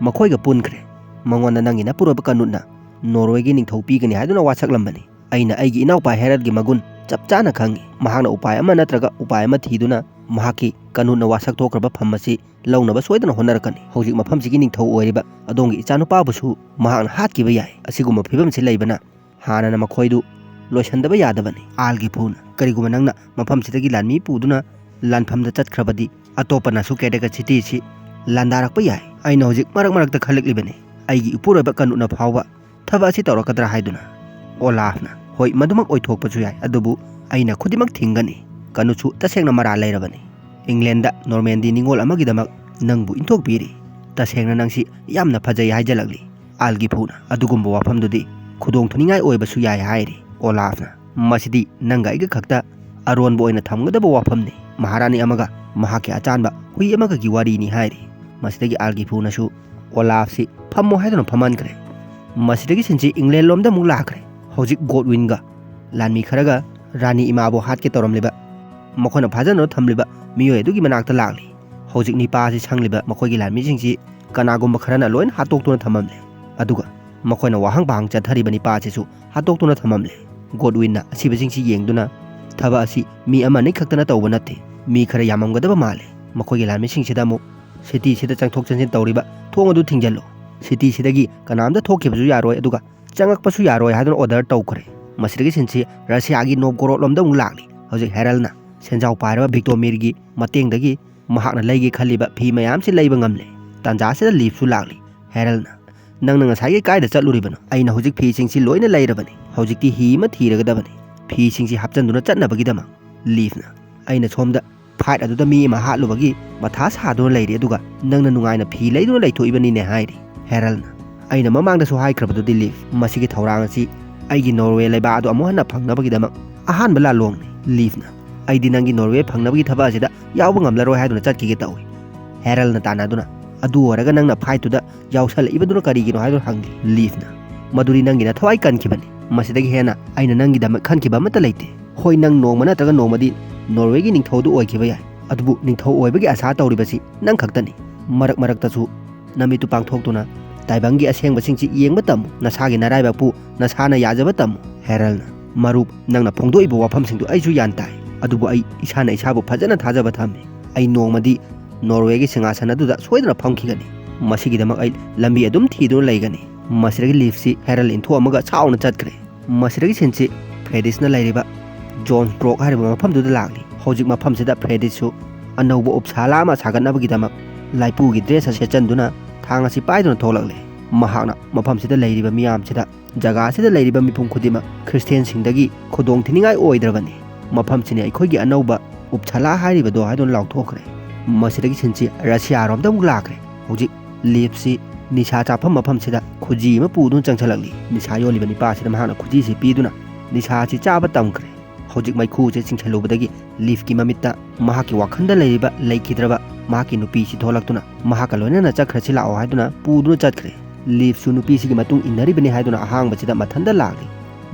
ꯃꯈꯣꯏꯒ ꯄꯨꯟꯈ꯭ꯔꯦ꯫ ꯃꯉꯣꯟꯗ ꯅꯪꯒꯤ ꯅꯄꯨꯔꯣꯏꯕ ꯀꯅꯨꯠꯅ ꯅꯣꯔꯋꯦꯒꯤ ꯅꯤꯡꯊꯧ ꯄꯤꯒꯅꯤ ꯍꯥꯏꯗꯨꯅ ꯋꯥꯁꯛꯂꯝꯕꯅꯤ꯫ ꯑꯩꯅ ꯑꯩꯒꯤ ꯏꯅꯥꯎꯄꯥ ꯍꯦꯔꯜꯒꯤ ꯃꯒꯨꯟ ꯆꯞ ꯆꯥꯅ ꯈꯪꯏ꯫ ꯃꯍꯥꯛꯅ ꯎꯄꯥꯏ ꯑꯃ ꯅꯠꯇ꯭ꯔꯒ ꯎꯄꯥꯏ ꯑꯃ ꯊꯤꯗꯨꯅ ꯃꯍꯥꯛꯀꯤ ꯀꯥꯅꯨꯠꯅ ꯋꯥꯁꯛ ꯊꯣꯛꯈ꯭ꯔꯕ ꯐꯝ ꯑꯁꯤ ꯂꯧꯅꯕ ꯁꯣꯏꯗꯅ ꯍꯣꯠꯅꯔꯛꯀꯅꯤ꯫ ꯍꯧꯖꯤꯛ ꯃꯐꯝꯁꯤꯒꯤ ꯅꯤꯡꯊꯧ ꯑꯣꯏꯔꯤꯕ ꯑꯗꯣꯝꯒꯤ ꯏꯆꯥꯅꯨꯄꯥꯕꯨꯁꯨ ꯃꯍꯥꯛꯅ ꯍꯥꯠꯈꯤꯕ ꯌꯥꯏ꯫ ꯑꯁꯤꯒꯨꯝꯕ ꯐꯤꯕꯝꯁꯤ ꯂꯩꯕꯅ ꯍꯥꯟꯅꯅ ꯃꯈꯣꯏꯗꯨ ꯂꯣꯏꯁꯤꯟꯗꯕ ꯌꯥꯗꯕꯅꯤ꯫ ꯑꯥꯜꯒꯤ ꯐꯨꯅ, ꯀꯔꯤꯒꯨꯝꯕ ꯅꯪꯅ ꯃꯐꯝꯁꯤꯗꯒꯤ ꯂꯥꯟꯃꯤ ꯄꯨꯗꯨꯅ ꯂꯥꯟꯐꯝꯗ ꯆꯠꯈ꯭ꯔꯕꯗꯤ ꯑꯇꯣꯞꯄꯅꯁꯨ ꯀꯦꯗꯦꯀꯠ ꯁꯤꯇꯤꯁꯤ ꯂꯥꯟꯗꯥꯔꯛꯄ ꯌꯥꯏ꯫ ꯑꯩꯅ ꯍꯧꯖꯤꯛ ꯃꯔꯛ ꯃꯔꯛꯇ ꯈꯜꯂꯛꯂꯤꯕꯅꯤ, ꯑꯩꯒꯤ ꯏꯄꯨꯔꯣꯏꯕ ꯀꯥꯅꯨꯠꯅ ꯐꯥꯎꯕ ꯊꯕꯛ ꯑꯁꯤ ꯇꯧꯔꯛꯀꯗ꯭ꯔꯥ ꯍꯥꯏꯗꯨꯅ꯫ ꯑꯣꯂꯥꯐꯅ, ꯍꯣꯏ, ꯃꯗꯨꯃꯛ ꯑꯣꯏꯊꯣꯛꯄꯁꯨ ꯌꯥꯏ, ꯑꯗꯨꯕꯨ ꯑꯩꯅ ꯈꯨꯗꯤꯡꯃꯛ ꯊꯤꯡꯒꯅꯤ꯫ ꯀꯥꯅꯨꯠꯁꯨ ꯇꯁꯦꯡꯅ ꯃꯔꯥꯜ ꯂꯩꯔꯕꯅꯤ꯫ ꯏꯪꯂꯦꯟꯗ ꯅꯣꯔꯃꯦꯟꯗꯤ ꯅꯤꯡꯉꯣꯜ ꯑꯃꯒꯤꯗꯃꯛ ꯅꯪꯕꯨ ꯏꯟꯊꯣꯛꯄꯤꯔꯤ꯫ ꯇꯁꯦꯡꯅ ꯅꯪꯁꯤ ꯌꯥꯝꯅ ꯐꯖꯩ ꯍꯥꯏꯖꯜꯂꯛꯂꯤ꯫ ꯑꯥꯜꯒꯤ ꯐꯨꯅ, ꯑꯗꯨꯒꯨꯝꯕ ꯋꯥꯐꯝꯗꯨꯗꯤ ꯈꯨꯗꯣꯡ ꯊꯤꯅꯤꯡꯉꯥꯏ ꯑꯣꯏꯕꯁꯨ ꯌꯥꯏ ꯍꯥꯏꯔꯤ꯫ ꯑꯣꯂꯥꯐꯅ, ꯃꯁꯤꯗꯤ ꯅꯪꯒ ꯑꯩꯒ ꯈꯛꯇ ꯑꯔꯣꯟꯕ ꯑꯣꯏꯅ ꯊꯝꯒꯗꯕ ꯋꯥꯐꯝꯅꯤ꯫ ꯃꯍꯥꯔꯥꯅꯤ ꯑꯃꯒ ꯃꯍꯥꯛꯀꯤ ꯑꯆꯥꯟꯕ ꯍꯨꯏ ꯑꯃꯒꯒꯤ ꯋꯥꯔꯤꯅꯤ ꯍꯥꯏꯔꯤ꯫ ꯃꯁꯤꯗꯒꯤ ꯑꯥꯜꯒꯤ ꯐꯨꯅꯁꯨ ꯑꯣꯂꯥꯐꯁꯤ ꯐꯝꯃꯣ ꯍꯥꯏꯗꯨꯅ ꯐꯝꯍꯟꯈ꯭ꯔꯦ꯫ ꯃꯁꯤꯗꯒꯤ ꯁꯤꯟꯁꯤ ꯏꯪꯂꯦꯟ ꯂꯣꯝꯗ ꯑꯃꯨꯛ ꯂꯥꯛꯈ꯭ꯔꯦ꯫ ꯍꯧꯖꯤꯛ ꯒꯣꯗꯋꯤꯟꯒ ꯂꯥꯟꯃꯤ ꯈꯔꯒ ꯔꯥꯅꯤ ꯏꯃꯥꯕꯨ ꯍꯥꯠꯀꯦ ꯇꯧꯔꯝꯂꯤꯕ, ꯃꯈꯣꯏꯅ ꯐꯥꯖꯅ ꯊꯝꯂꯤꯕ ꯃꯤꯑꯣꯏ ꯑꯗꯨꯒꯤ ꯃꯅꯥꯛꯇ ꯂꯥꯛꯂꯤ꯫ ꯍꯧꯖꯤꯛ ꯅꯤꯄꯥ ꯑꯁꯤ ꯁꯪꯂꯤꯕ ꯃꯈꯣꯏꯒꯤ ꯂꯥꯟꯃꯤꯁꯤꯡꯁꯤ ꯀꯅꯥꯒꯨꯝꯕ ꯈꯔꯅ ꯂꯣꯏꯅ ꯍꯥꯠꯇꯣꯛꯇꯨꯅ ꯊꯝꯃꯝꯂꯦ꯫ ꯑꯗꯨꯒ ꯃꯈꯣꯏꯅ ꯋꯥꯍꯪ ꯄꯥꯍꯪ ꯆꯠꯊꯔꯤꯕ ꯅꯤꯄꯥ ꯑꯁꯤꯁꯨ ꯍꯥꯠꯇꯣꯛꯇꯨꯅ ꯊꯝꯃꯝꯂꯦ꯫ ꯒꯣꯗꯋꯤꯟꯅ ꯑꯁꯤꯕꯁꯤꯡꯁꯤ ꯌꯦꯡꯗꯨꯅ, ꯊꯕꯛ ꯑꯁꯤ ꯃꯤ ꯑꯃ ꯑꯅꯤ ꯈꯛꯇꯅ ꯇꯧꯕ ꯅꯠꯇꯦ, ꯃꯤ ꯈꯔ ꯌꯥꯝꯃꯝꯒꯗꯕ ꯃꯥꯜꯂꯦ꯫ ꯃꯈꯣꯏꯒꯤ ꯂꯥꯟꯃꯤꯁꯤꯡꯁꯤꯗ ꯑꯃꯨꯛ ꯁꯤꯇꯤꯁꯤꯗ ꯆꯪꯊꯣꯛ ꯆꯪꯁꯤꯟ ꯇꯧꯔꯤꯕ ꯊꯣꯡ ꯑꯗꯨ ꯊꯤꯡꯖꯤꯜꯂꯨ꯫ ꯁꯤꯇꯤꯁꯤꯗꯒꯤ ꯀꯅꯥꯝꯇ ꯊꯣꯛꯈꯤꯕꯁꯨ ꯌꯥꯔꯣꯏ, ꯑꯗꯨꯒ ꯆꯪꯉꯛꯄꯁꯨ ꯌꯥꯔꯣꯏ ꯍꯥꯏꯗꯨꯅ ꯑꯣꯔꯗꯔ ꯇꯧꯈ꯭ꯔꯦ꯫ ꯃꯁꯤꯗꯒꯤ ꯁꯤꯟꯁꯤ ꯔꯁꯤꯌꯥꯒꯤ ꯅꯣꯞꯒꯣꯔꯣꯗ ꯂꯣꯝꯗ ꯑꯃꯨꯛ ꯂꯥꯛꯂꯤ꯫ ꯍꯧꯖꯤꯛ ꯍꯦꯔꯜꯅ ꯁꯦꯟꯖꯥꯎ ꯄꯥꯏꯔꯕ ꯚꯤꯛꯇꯣꯃꯤꯔꯒꯤ ꯃꯇꯦꯡꯗꯒꯤ ꯃꯍꯥꯛꯅ ꯂꯩꯒꯦ ꯈꯜꯂꯤꯕ ꯐꯤ ꯃꯌꯥꯝꯁꯤ ꯂꯩꯕ ꯉꯝꯂꯦ꯫ ꯇꯥꯟꯖꯥꯁꯤꯗ ꯂꯤꯐꯁꯨ ꯂꯥꯛꯂꯤ꯫ ꯍꯦꯔꯜꯅ, "ꯅꯪꯅ ꯉꯁꯥꯏꯒꯤ ꯀꯥꯏꯗ ꯆꯠꯂꯨꯔꯤꯕꯅꯣ? ꯑꯩꯅ ꯍꯧꯖꯤꯛ ꯐꯤꯁꯤꯡꯁꯤ ꯂꯣꯏꯅ ꯂꯩꯔꯕꯅꯤ꯫ ꯍꯧꯖꯤꯛꯇꯤ ꯍꯤ ꯑꯃ ꯊꯤꯔꯒꯗꯕꯅꯤ ꯐꯤꯁꯤꯡꯁꯤ ꯍꯥꯞꯆꯤꯟꯗꯨꯅ ꯆꯠꯅꯕꯒꯤꯗꯃꯛ꯫" ꯂꯤꯐꯅ, "ꯑꯩꯅ ꯁꯣꯝꯗ ꯐꯥꯏꯠ ꯑꯗꯨꯗ ꯃꯤ ꯑꯃ ꯍꯥꯠꯂꯨꯕꯒꯤ ꯃꯊꯥ ꯁꯥꯗꯨꯅ ꯂꯩꯔꯤ, ꯑꯗꯨꯒ ꯅꯪꯅ ꯅꯨꯡꯉꯥꯏꯅ ꯐꯤ ꯂꯩꯗꯨꯅ ꯂꯩꯊꯣꯛꯏꯕꯅꯤꯅꯦ" ꯍꯥꯏꯔꯤ꯫ ꯍꯦꯔꯜꯅ, "ꯑꯩꯅ ꯃꯃꯥꯡꯗꯁꯨ ꯍꯥꯏꯈ꯭ꯔꯕꯗꯨꯗꯤ ꯂꯤꯐ, ꯃꯁꯤꯒꯤ ꯊꯧꯔꯥꯡ ꯑꯁꯤ ꯑꯩꯒꯤ ꯅꯣꯔꯋꯦ ꯂꯩꯕꯥꯛ ꯑꯗꯨ ꯑꯃꯨꯛ ꯍꯟꯅ ꯐꯪꯅꯕꯒꯤꯗꯃꯛ ꯑꯍꯥꯟꯕ ꯂꯥꯜꯂꯣꯡꯅꯤ꯫" ꯂꯤꯐꯅ, "ꯑꯩꯗꯤ ꯅꯪꯒꯤ ꯅꯣꯔꯋꯦ ꯐꯪꯅꯕꯒꯤ ꯊꯕꯛ ꯑꯁꯤꯗ ꯌꯥꯎꯕ ꯉꯝꯂꯔꯣꯏ ꯍꯥꯏꯗꯨꯅ ꯆꯠꯈꯤꯒꯦ ꯇꯧꯏ꯫" ꯍꯦꯔꯜꯅ ꯇꯥꯟꯅꯗꯨꯅ, "ꯑꯗꯨ ꯑꯣꯏꯔꯒ ꯅꯪꯅ ꯐꯥꯏꯠꯇꯨꯗ ꯌꯥꯎꯁꯜꯂꯛꯏꯕꯗꯨꯅ ꯀꯔꯤꯒꯤꯅꯣ?" ꯍꯥꯏꯗꯨꯅ ꯍꯪꯂꯤ꯫ ꯂꯤꯐꯅ, "ꯃꯗꯨꯗꯤ ꯅꯪꯒꯤ ꯅꯊꯋꯥꯏ ꯀꯟꯈꯤꯕꯅꯤ꯫ ꯃꯁꯤꯗꯒꯤ ꯍꯦꯟꯅ ꯑꯩꯅ ꯅꯪꯒꯤꯗꯃꯛ ꯈꯟꯈꯤꯕ ꯑꯃꯠꯇ ꯂꯩꯇꯦ꯫ ꯍꯣꯏ, ꯅꯪ ꯅꯣꯡꯃ ꯅꯠꯇ꯭ꯔꯒ ꯅꯣꯡꯃꯗꯤ ꯅꯣꯔꯋꯦꯒꯤ ꯅꯤꯡꯊꯧꯗꯨ ꯑꯣꯏꯈꯤꯕ ꯌꯥꯏ, ꯑꯗꯨꯕꯨ ꯅꯤꯡꯊꯧ ꯑꯣꯏꯕꯒꯤ ꯑꯁꯥ ꯇꯧꯔꯤꯕꯁꯤ ꯅꯪ ꯈꯛꯇꯅꯤ꯫ ꯃꯔꯛ ꯃꯔꯛꯇꯁꯨ ꯅꯃꯤꯠꯇꯨ ꯄꯥꯡꯊꯣꯛꯇꯨꯅ ꯇꯥꯏꯕꯪꯒꯤ ꯑꯁꯦꯡꯕꯁꯤꯡꯁꯤ ꯌꯦꯡꯕ ꯇꯝꯃꯨ꯫ ꯅꯁꯥꯒꯤ ꯅꯔꯥꯏꯕꯛꯄꯨ ꯅꯁꯥꯅ ꯌꯥꯖꯕ ꯇꯝꯃꯨ꯫" ꯍꯦꯔꯜꯅ, "ꯃꯔꯨꯞ, ꯅꯪꯅ ꯐꯣꯡꯗꯣꯛꯏꯕ ꯋꯥꯐꯝꯁꯤꯡꯗꯨ ꯑꯩꯁꯨ ꯒ꯭ꯌꯥꯟ ꯇꯥꯏ꯫ ꯑꯗꯨꯕꯨ ꯑꯩ ꯏꯁꯥꯅ ꯏꯁꯥꯕꯨ ꯐꯖꯅ ꯊꯥꯖꯕ ꯊꯝꯃꯤ꯫ ꯑꯩ ꯅꯣꯡꯃꯗꯤ ꯅꯣꯔꯋꯦꯒꯤ ꯁꯤꯡꯍꯥꯁꯟ ꯑꯗꯨꯗ ꯁꯣꯏꯗꯅ ꯐꯝꯈꯤꯒꯅꯤ꯫ ꯃꯁꯤꯒꯤꯗꯃꯛ ꯑꯩ ꯂꯝꯕꯤ ꯑꯗꯨꯝ ꯊꯤꯗꯨꯅ ꯂꯩꯒꯅꯤ꯫ ꯃꯁꯤꯗꯒꯤ ꯂꯤꯐꯁꯤ ꯍꯦꯔꯜ ꯏꯟꯊꯣꯛꯑꯝꯃꯒ ꯁꯥꯎꯅ ꯆꯠꯈ꯭ꯔꯦ꯫ ꯃꯁꯤꯗꯒꯤ ꯁꯤꯟꯁꯤ ꯐ꯭ꯔꯦꯗꯤꯁꯅ ꯂꯩꯔꯤꯕ ꯖꯣꯟꯁꯕ꯭ꯔꯣꯛ ꯍꯥꯏꯔꯤꯕ ꯃꯐꯝꯗꯨꯗ ꯂꯥꯛꯂꯤ꯫ ꯍꯧꯖꯤꯛ ꯃꯐꯝꯁꯤꯗ ꯐ꯭ꯔꯦꯗꯤꯁꯁꯨ ꯑꯅꯧꯕ ꯎꯞꯁꯥꯂꯥ ꯑꯃ ꯁꯥꯒꯠꯅꯕꯒꯤꯗꯃꯛ ꯂꯥꯏꯄꯨꯒꯤ ꯗ꯭ꯔꯦꯁ ꯑꯁꯤ ꯁꯦꯠꯆꯟꯗꯨꯅ ꯊꯥꯡ ꯑꯁꯤ ꯄꯥꯏꯗꯨꯅ ꯊꯣꯛꯂꯛꯂꯦ꯫ ꯃꯍꯥꯛꯅ ꯃꯐꯝꯁꯤꯗ ꯂꯩꯔꯤꯕ ꯃꯤꯌꯥꯝꯁꯤꯗ ꯖꯒꯥ ꯑꯁꯤꯗ ꯂꯩꯔꯤꯕ ꯃꯤꯄꯨꯝ ꯈꯨꯗꯤꯡꯃꯛ ꯈ꯭ꯔꯤꯁꯇꯤꯌꯥꯟꯁꯤꯡꯗꯒꯤ ꯈꯨꯗꯣꯡ ꯊꯤꯅꯤꯡꯉꯥꯏ ꯑꯣꯏꯗ꯭ꯔꯕꯅꯤ꯫ ꯃꯐꯝꯁꯤꯅꯤ ꯑꯩꯈꯣꯏꯒꯤ ꯑꯅꯧꯕ ꯎꯞꯁꯥꯂꯥ ꯍꯥꯏꯔꯤꯕꯗꯣ ꯍꯥꯏꯗꯨꯅ ꯂꯥꯎꯊꯣꯛꯈ꯭ꯔꯦ꯫ ꯃꯁꯤꯗꯒꯤ ꯁꯤꯟꯁꯤ ꯔꯁꯤꯌꯥꯔꯣꯝꯗ ꯑꯃꯨꯛ ꯂꯥꯛꯈ꯭ꯔꯦ꯫ ꯍꯧꯖꯤꯛ ꯂꯤꯐꯁꯤ ꯅꯤꯁꯥ ꯆꯥꯐꯝ ꯃꯐꯝꯁꯤꯗ ꯈꯨꯖꯤ ꯑꯃ ꯄꯨꯗꯨꯅ ꯆꯪꯁꯤꯜꯂꯛꯂꯤ꯫ ꯅꯤꯁꯥ ꯌꯣꯜꯂꯤꯕ ꯅꯤꯄꯥꯁꯤꯗ ꯃꯍꯥꯛꯅ ꯈꯨꯖꯤꯁꯤ ꯄꯤꯗꯨꯅ ꯅꯤꯁꯥꯁꯤ ꯆꯥꯕ ꯇꯝꯈ꯭ꯔꯦ꯫ ꯍꯧꯖꯤꯛ ꯃꯩꯈꯨꯁꯦ ꯆꯤꯡꯁꯤꯜꯂꯨꯕꯗꯒꯤ ꯂꯤꯐꯀꯤ ꯃꯃꯤꯠꯇ ꯃꯍꯥꯛꯀꯤ ꯋꯥꯈꯜꯗ ꯂꯩꯔꯤꯕ ꯂꯩꯈꯤꯗ꯭ꯔꯕ ꯃꯍꯥꯛꯀꯤ ꯅꯨꯄꯤꯁꯤ ꯊꯣꯛꯂꯛꯇꯨꯅ ꯃꯍꯥꯛꯀ ꯂꯣꯏꯅꯅ ꯆꯠꯈ꯭ꯔꯁꯤ ꯂꯥꯛꯑꯣ ꯍꯥꯏꯗꯨꯅ ꯄꯨꯗꯨꯅ ꯆꯠꯈ꯭ꯔꯦ꯫ ꯂꯤꯐꯁꯨ ꯅꯨꯄꯤꯁꯤꯒꯤ ꯃꯇꯨꯡ ꯏꯟꯅꯔꯤꯕꯅꯤ ꯍꯥꯏꯗꯨꯅ ꯑꯍꯥꯡꯕꯁꯤꯗ ꯃꯊꯟꯇ ꯂꯥꯛꯂꯤ꯫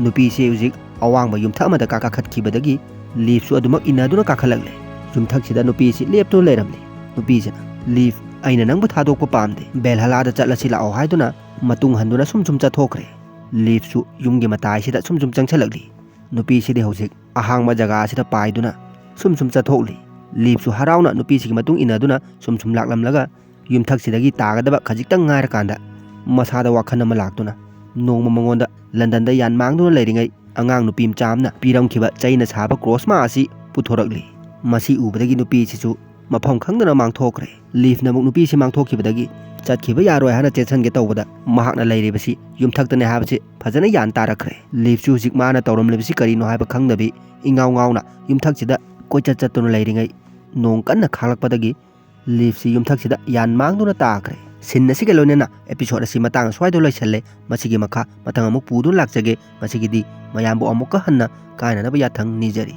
ꯅꯨꯄꯤꯁꯤ ꯍꯧꯖꯤꯛ ꯑꯋꯥꯡꯕ ꯌꯨꯝꯊꯛ ꯑꯃꯗ ꯀꯥ-, ꯀꯥꯈꯠꯈꯤꯕꯗꯒꯤ ꯂꯤꯐꯁꯨ ꯑꯗꯨꯃꯛ ꯏꯟꯅꯗꯨꯅ ꯀꯥꯈꯠꯂꯛꯂꯦ꯫ ꯌꯨꯝꯊꯛꯁꯤꯗ ꯅꯨꯄꯤꯁꯤ ꯂꯦꯞꯇꯨꯅ ꯂꯩꯔꯝꯂꯦ꯫ ꯅꯨꯄꯤꯁꯤꯅ, "ꯂꯤꯐ, ꯑꯩꯅ ꯅꯪꯕꯨ ꯊꯥꯗꯣꯛꯄ ꯄꯥꯝꯗꯦ, ꯕꯦꯜꯍꯂꯥꯗ ꯆꯠꯂꯁꯤ ꯂꯥꯛꯑꯣ" ꯍꯥꯏꯗꯨꯅ ꯃꯇꯨꯡ ꯍꯟꯗꯨꯅ ꯁꯨꯝ ꯁꯨꯝ ꯆꯠꯊꯣꯛꯈ꯭ꯔꯦ꯫ ꯂꯤꯐꯁꯨ ꯌꯨꯝꯒꯤ ꯃꯇꯥꯏꯁꯤꯗ ꯁꯨꯝ ꯁꯨꯝ ꯆꯪꯁꯤꯜꯂꯛꯂꯤ꯫ ꯅꯨꯄꯤꯁꯤꯗꯤ ꯍꯧꯖꯤꯛ ꯑꯍꯥꯡꯕ ꯖꯒꯥ ꯑꯁꯤꯗ ꯄꯥꯏꯗꯨꯅ ꯁꯨꯝ ꯁꯨꯝ ꯆꯠꯊꯣꯛꯂꯤ꯫ ꯂꯤꯐꯁꯨ ꯍꯔꯥꯎꯅ ꯅꯨꯄꯤꯁꯤꯒꯤ ꯃꯇꯨꯡ ꯏꯟꯅꯗꯨꯅ ꯁꯨꯝ ꯁꯨꯝ ꯂꯥꯛꯂꯝꯂꯒ ꯌꯨꯝꯊꯛꯁꯤꯗꯒꯤ ꯇꯥꯒꯗꯕ ꯈꯖꯤꯛꯇꯪ ꯉꯥꯏꯔꯀꯥꯟꯗ ꯃꯁꯥꯗ ꯋꯥꯈꯜ ꯑꯃ ꯂꯥꯛꯇꯨꯅ ꯅꯣꯡꯃ ꯃꯉꯣꯟꯗ ꯂꯟꯗꯟꯗ ꯌꯥꯟ ꯃꯥꯡꯗꯨꯅ ꯂꯩꯔꯤꯉꯩ ꯑꯉꯥꯡ ꯅꯨꯄꯤ ꯃꯆꯥ ꯑꯃꯅ ꯄꯤꯔꯝꯈꯤꯕ ꯆꯩꯅ ꯁꯥꯕ ꯀ꯭ꯔꯣꯁꯃꯥ ꯑꯁꯤ ꯄꯨꯊꯣꯔꯛꯂꯤ꯫ ꯃꯁꯤ ꯎꯕꯗꯒꯤ ꯅꯨꯄꯤꯁꯤꯁꯨ ꯃꯐꯝ ꯈꯪꯗꯅ ꯃꯥꯡꯊꯣꯛꯈ꯭ꯔꯦ꯫ ꯂꯤꯐꯅ ꯑꯃꯨꯛ ꯅꯨꯄꯤꯁꯤ ꯃꯥꯡꯊꯣꯛꯈꯤꯕꯗꯒꯤ ꯆꯠꯈꯤꯕ ꯌꯥꯔꯣꯏ ꯍꯥꯏꯅ ꯆꯦꯟꯁꯤꯟꯒꯦ ꯇꯧꯕꯗ ꯃꯍꯥꯛꯅ ꯂꯩꯔꯤꯕꯁꯤ ꯌꯨꯝꯊꯛꯇꯅꯤ ꯍꯥꯏꯕꯁꯤ ꯐꯖꯅ ꯒ꯭ꯌꯥꯟ ꯇꯥꯔꯛꯈ꯭ꯔꯦ꯫ ꯂꯤꯐꯁꯨ ꯍꯧꯖꯤꯛ ꯃꯥꯅ ꯇꯧꯔꯝꯂꯤꯕꯁꯤ ꯀꯔꯤꯅꯣ ꯍꯥꯏꯕ ꯈꯪꯗꯕꯤ ꯏꯉꯥꯎ ꯉꯥꯎꯅ ꯌꯨꯝꯊꯛꯁꯤꯗ ꯀꯣꯏꯆꯠ ꯆꯠꯇꯨꯅ ꯂꯩꯔꯤꯉꯩ ꯅꯣꯡ ꯀꯟꯅ ꯈꯥꯛꯂꯛꯄꯗꯒꯤ ꯂꯤꯐꯁꯤ ꯌꯨꯝꯊꯛꯁꯤꯗ ꯌꯥꯟ ꯃꯥꯡꯗꯨꯅ ꯇꯥꯈ꯭ꯔꯦ꯫ ꯁꯤꯟ ꯑꯁꯤꯒ ꯂꯣꯏꯅꯅ episode ꯑꯁꯤ ꯃꯇꯥꯡ ꯑꯁ꯭ꯋꯥꯏꯗ ꯂꯣꯏꯁꯤꯜꯂꯦ꯫ ꯃꯁꯤꯒꯤ ꯃꯈꯥ ꯃꯊꯪ ꯑꯃꯨꯛ ꯄꯨꯗꯨꯅ ꯂꯥꯛꯆꯒꯦ꯫ ꯃꯁꯤꯒꯤꯗꯤ ꯃꯌꯥꯝꯕꯨ ꯑꯃꯨꯛꯀ ꯍꯟꯅ ꯀꯥꯏꯅꯅꯕ ꯌꯥꯊꯪ ꯅꯤꯖꯔꯤ꯫